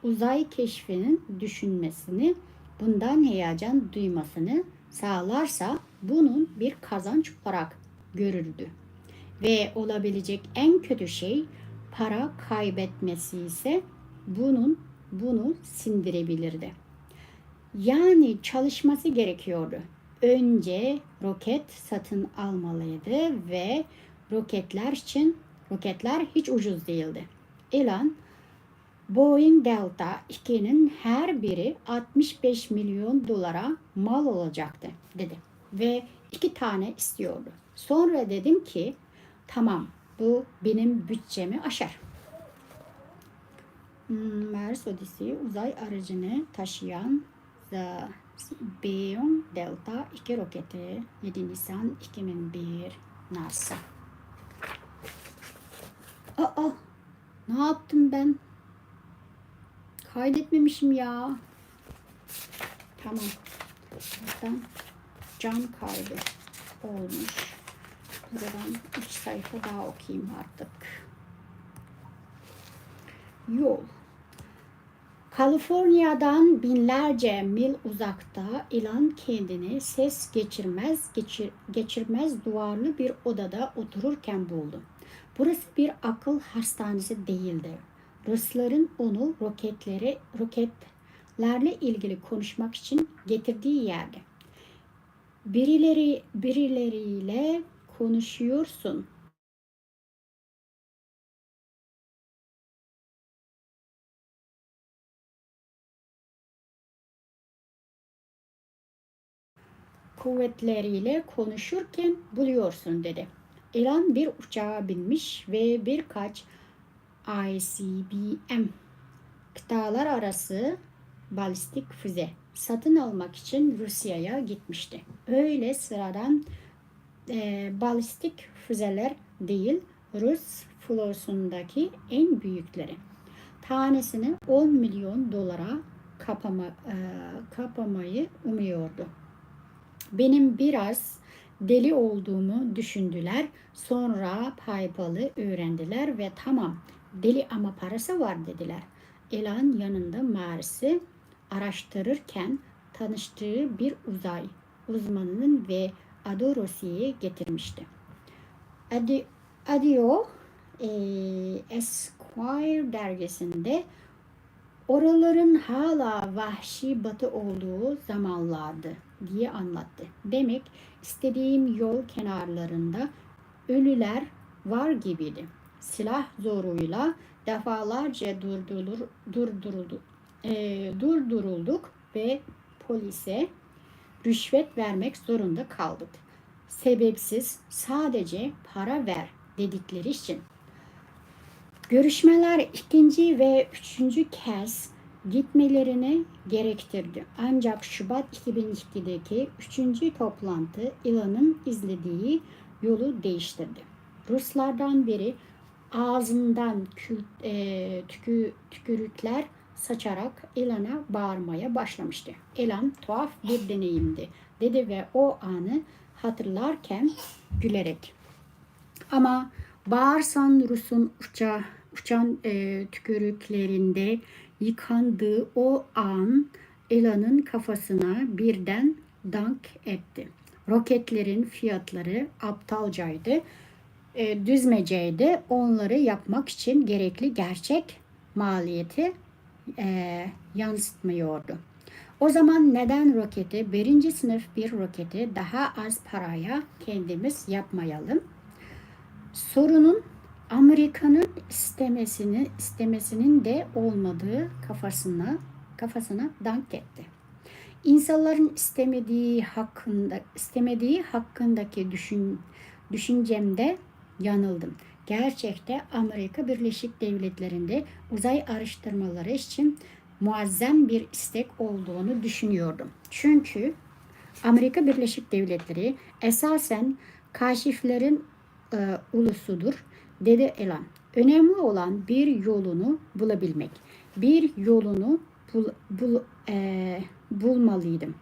uzay keşfinin düşünmesini, bundan heyecan duymasını sağlarsa bunun bir kazanç olarak görürdü. Ve olabilecek en kötü şey para kaybetmesi ise bunun bunu sindirebilirdi. Yani çalışması gerekiyordu. Önce roket satın almalıydı ve roketler için roketler hiç ucuz değildi. Elon Boeing Delta ikinin her biri altmış beş milyon dolara mal olacaktı dedi ve iki tane istiyordu. Sonra dedim ki tamam, bu benim bütçemi aşar. Hmm, Mars Odyssey uzay aracını taşıyan The Boeing Delta iki roketi, yedi Nisan iki bin bir, NASA. Aa, ne yaptım ben? Kaydetmemişim ya. Tamam. Buradan cam kaydı olmuş. Buradan üç sayfa daha okuyayım artık. Yol. Kaliforniya'dan binlerce mil uzakta İlan kendini ses geçirmez, geçir-, geçirmez duvarlı bir odada otururken buldu. Burası bir akıl hastanesi değildi. Rusların onu roketleri, roketlerle ilgili konuşmak için getirdiği yerdi. Birileri, birileriyle konuşuyorsun. Kuvvetleriyle konuşurken buluyorsun, dedi. İlan bir uçağa binmiş ve birkaç I C B M, kıtalar arası balistik füze satın almak için Rusya'ya gitmişti. Öyle sıradan, e, balistik füzeler değil, Rus filosundaki en büyükleri. Tanesini on milyon dolara kapama, e, kapamayı umuyordu. Benim biraz deli olduğumu düşündüler. Sonra PayPal'ı öğrendiler ve "Tamam, deli ama parası var," dediler. İlan yanında Mars'ı araştırırken tanıştığı bir uzay uzmanının ve adı Rossi'yi getirmişti. Adi-, Adio, e, Esquire dergisinde "Oraların hala vahşi batı olduğu zamanlardı," diye anlattı. "Demek istediğim, yol kenarlarında ölüler var gibiydi. Silah zoruyla defalarca durdurulur, durduruldu, e, durdurulduk ve polise rüşvet vermek zorunda kaldık. Sebepsiz, sadece 'para ver' dedikleri için." Görüşmeler ikinci ve üçüncü kez gitmelerini gerektirdi. Ancak Şubat iki bin ikideki üçüncü toplantı İlan'ın izlediği yolu değiştirdi. Ruslardan biri ağzından kül-, e, tükü-, tükürükler saçarak İlan'a bağırmaya başlamıştı. İlan, "Tuhaf bir deneyimdi," dedi ve o anı hatırlarken gülerek. Ama bağırsan Rus'un uça-, uçan, e, tükürüklerinde yıkandığı o an İlan'ın kafasına birden dank etti. Roketlerin fiyatları aptalcaydı, e, düzmeceydi. Onları yapmak için gerekli gerçek maliyeti, e, yansıtmıyordu. O zaman neden roketi, birinci sınıf bir roketi daha az paraya kendimiz yapmayalım? Sorunun Amerika'nın istemesini, istemesinin de olmadığı kafasına, kafasına dank etti. İnsanların istemediği hakkında, istemediği hakkındaki düşün-, düşüncemde yanıldım. Gerçekte Amerika Birleşik Devletleri'nde uzay araştırmaları için muazzam bir istek olduğunu düşünüyordum. Çünkü Amerika Birleşik Devletleri esasen kaşiflerin, e, ulusudur, dedi İlan. Önemli olan bir yolunu bulabilmek. Bir yolunu bul-, bul-, e, bulmalıydım.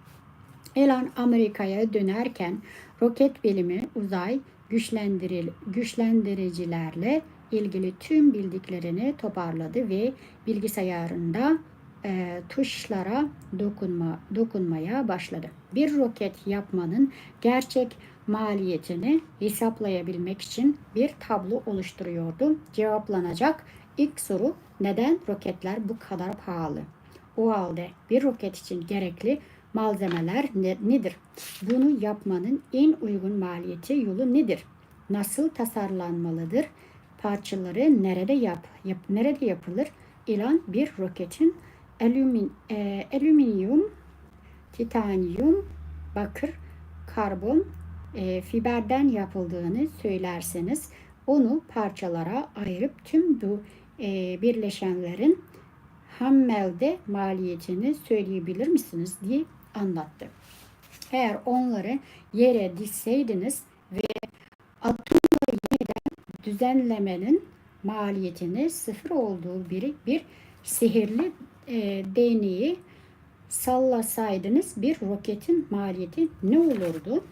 İlan Amerika'ya dönerken roket bilimi, uzay güçlendiril-, güçlendiricilerle ilgili tüm bildiklerini toparladı ve bilgisayarında, e, tuşlara dokunma-, dokunmaya başladı. Bir roket yapmanın gerçek maliyetini hesaplayabilmek için bir tablo oluşturuyordu. Cevaplanacak ilk soru, "Neden roketler bu kadar pahalı? O halde bir roket için gerekli malzemeler ne-, nedir? Bunu yapmanın en uygun maliyeti yolu nedir? Nasıl tasarlanmalıdır? Parçaları nerede yap-, yap-, nerede yapılır?" İlan, "Bir roketin alümin-, e, alüminyum, titanyum, bakır, karbon, e, fiberden yapıldığını söylerseniz, onu parçalara ayırıp tüm bu, e, birleşenlerin Ham elde maliyetini söyleyebilir misiniz diye anlattı. Eğer onları yere dikseydiniz ve atomla yeniden düzenlemenin maliyetini sıfır olduğu bir, bir sihirli e, değneği sallasaydınız bir roketin maliyeti ne olurdu?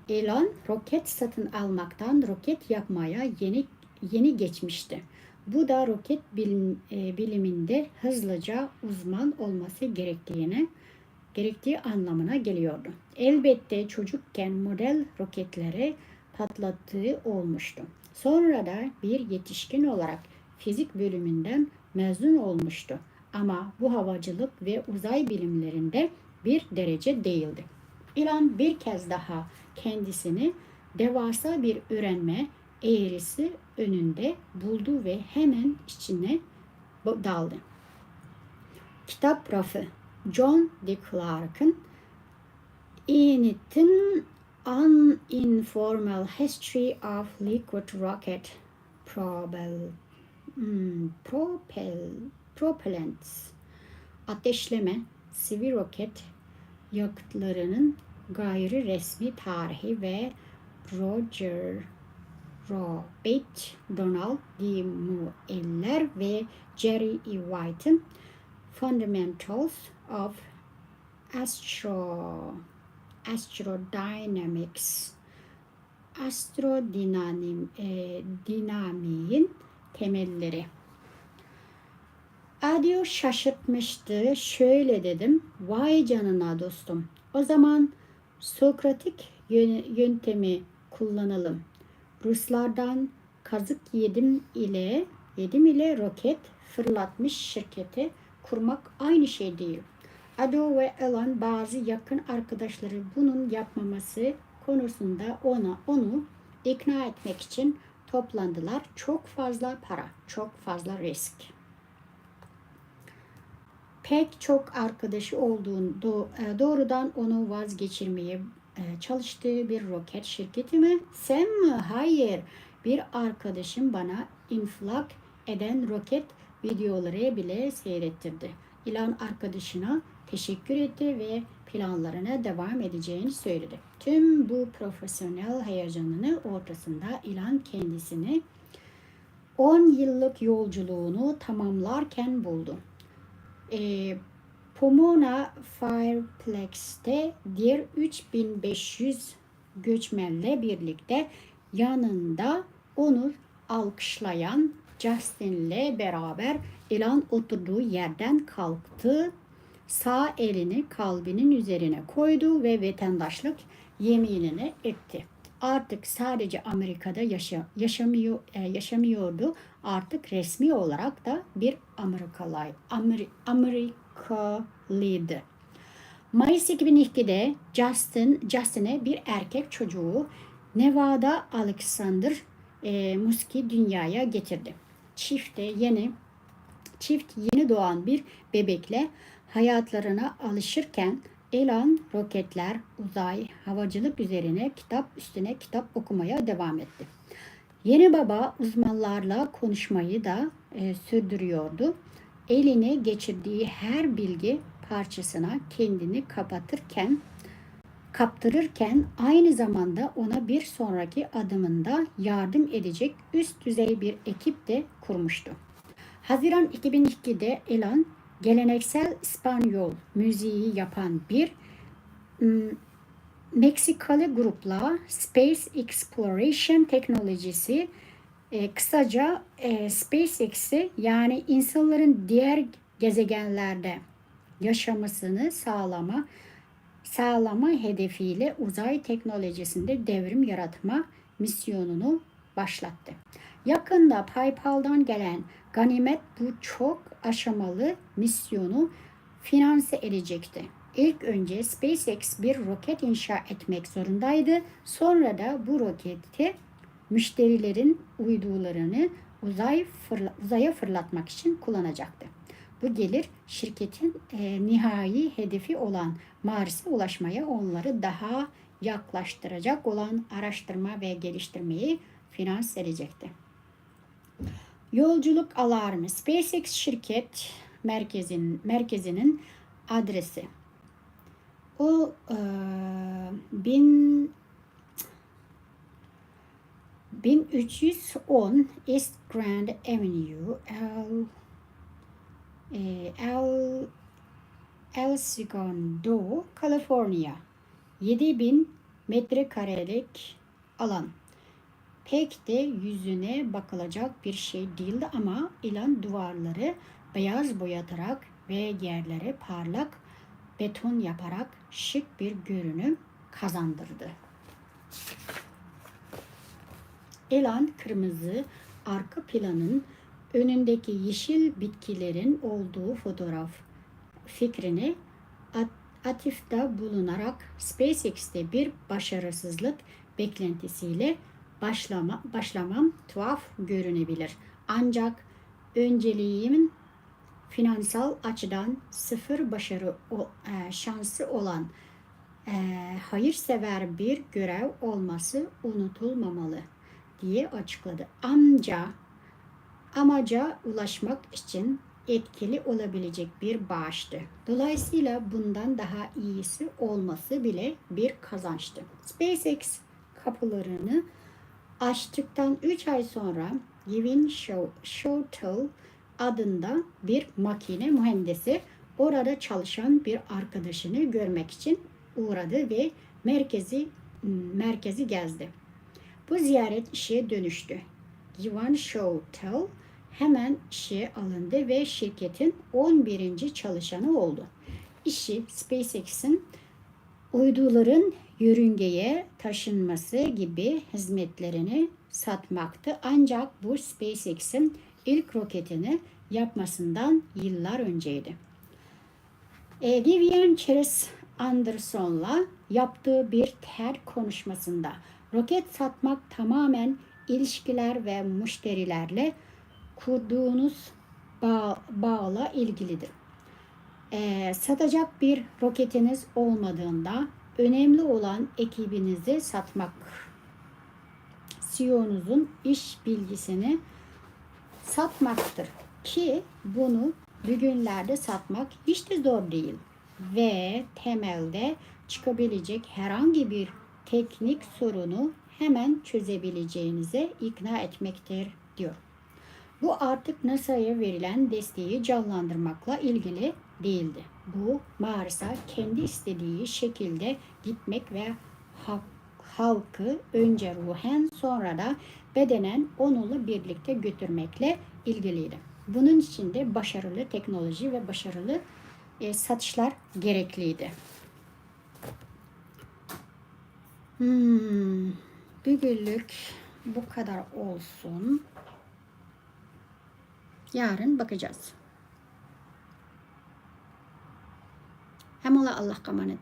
Elon roket satın almaktan roket yapmaya yeni yeni geçmişti. Bu da roket bilim, e, biliminde hızlıca uzman olması gerektiğini gerektiği anlamına geliyordu. Elbette çocukken model roketleri patlattığı olmuştu. Sonra da bir yetişkin olarak fizik bölümünden mezun olmuştu. Ama bu havacılık ve uzay bilimlerinde bir derece değildi. Elon bir kez daha kendisini devasa bir öğrenme eğrisi önünde buldu ve hemen içine daldı. Kitap rafı. John D. Clark'ın In an Informal History of Liquid Rocket Propel, hmm, Propel, Propellants, ateşleme, sivil roket yakıtlarının gayri resmi tarihi ve Roger Robert, Donald D. Mueller ve Jerry E. White'ın Fundamentals of Astro, Astrodynamics, astrodinamiğin e, dinamiğin temelleri. Adio şaşırtmıştı. Şöyle dedim: "Vay canına dostum. O zaman Sokratik yön- yöntemi kullanalım. Ruslardan kazık yedim ile yedim ile roket fırlatmış şirketi kurmak aynı şey değil." Ado ve Elon bazı yakın arkadaşları bunun yapmaması konusunda ona onu ikna etmek için toplandılar. Çok fazla para, çok fazla risk. Pek çok arkadaşı olduğunu do- e, doğrudan onu vazgeçirmeye e, çalıştığı bir roket şirketi mi? Sen mi? Hayır. Bir arkadaşım bana infilak eden roket videoları bile seyrettirdi. Elon arkadaşına teşekkür etti ve planlarına devam edeceğini söyledi. Tüm bu profesyonel heyecanını ortasında Elon kendisini on yıllık yolculuğunu tamamlarken buldu. E, Pomona Fireplex'te diğer üç bin beş yüz göçmenle birlikte yanında onu alkışlayan Justin'le beraber Elon oturduğu yerden kalktı. Sağ elini kalbinin üzerine koydu ve vatandaşlık yeminini etti. Artık sadece Amerika'da yaşa- yaşamıyor e, yaşamıyordu. Artık resmi olarak da bir Amerikalay Ameri- Amerikalıydı. Mayıs iki bin ikide Justin Justin'e bir erkek çocuğu Nevada Alexander e, Muski dünyaya getirdi. Çifte yeni çift yeni doğan bir bebekle hayatlarına alışırken Elon roketler, uzay, havacılık üzerine kitap üstüne kitap okumaya devam etti. Yeni baba uzmanlarla konuşmayı da e, sürdürüyordu. Eline geçirdiği her bilgi parçasına kendini kapatırken kaptırırken aynı zamanda ona bir sonraki adımında yardım edecek üst düzey bir ekip de kurmuştu. Haziran iki bin ikide Elon geleneksel İspanyol müziği yapan bir m, Meksikalı grupla Space Exploration teknolojisi, e, kısaca e, SpaceX'i, yani insanların diğer gezegenlerde yaşamasını sağlama sağlama hedefiyle uzay teknolojisinde devrim yaratma misyonunu başlattı. Yakında PayPal'dan gelen ganimet bu çok aşamalı misyonu finanse edecekti. İlk önce SpaceX bir roket inşa etmek zorundaydı. Sonra da bu roketi müşterilerin uydularını uzay fırla- uzaya fırlatmak için kullanacaktı. Bu gelir şirketin e, nihai hedefi olan Mars'a ulaşmaya onları daha yaklaştıracak olan araştırma ve geliştirmeyi finanse edecekti. Yolculuk alarmı. SpaceX şirket merkezin, merkezinin adresi. O, e, bin, bin üç yüz on East Grand Avenue, El, e, El, El Segundo, California. Yedi bin metrekarelik alan. Pek de yüzüne bakılacak bir şey değildi ama ilan duvarları beyaz boyatarak ve yerleri parlak beton yaparak şık bir görünüm kazandırdı. İlan kırmızı arka planın önündeki yeşil bitkilerin olduğu fotoğraf fikrini at-, atıfta bulunarak SpaceX'te bir başarısızlık beklentisiyle başlama, başlamam tuhaf görünebilir. Ancak önceliğimin finansal açıdan sıfır başarı o-, e, şansı olan, e, hayırsever bir görev olması unutulmamalı diye açıkladı. Amca, amaca ulaşmak için etkili olabilecek bir bağıştı. Dolayısıyla bundan daha iyisi olması bile bir kazançtı. SpaceX kapılarını açtıktan üç ay sonra Gavin Shuttle adında bir makine mühendisi orada çalışan bir arkadaşını görmek için uğradı ve merkezi merkezi gezdi. Bu ziyaret işe dönüştü. Gavin Shuttle hemen işe alındı ve şirketin on birinci çalışanı oldu. İşi SpaceX'in uyduların yörüngeye taşınması gibi hizmetlerini satmaktı. Ancak bu SpaceX'in ilk roketini yapmasından yıllar önceydi. E, Gavin Chris Anderson'la yaptığı bir TED konuşmasında roket satmak tamamen ilişkiler ve müşterilerle kurduğunuz bağ, bağla ilgilidir. E, satacak bir roketiniz olmadığında önemli olan ekibinizi satmak, CEO'nuzun iş bilgisini satmaktır ki bunu bugünlerde satmak hiç de zor değil ve temelde çıkabilecek herhangi bir teknik sorunu hemen çözebileceğinize ikna etmektir, diyor. Bu artık NASA'ya verilen desteği canlandırmakla ilgili değildi. Bu, Mars'a kendi istediği şekilde gitmek ve ha-, halkı önce ruhen sonra da bedenen onunla birlikte götürmekle ilgiliydi. Bunun için de başarılı teknoloji ve başarılı, e, satışlar gerekliydi. Hmm, bugünlük bu kadar olsun. Yarın bakacağız. Hem ola Allah'a emanet.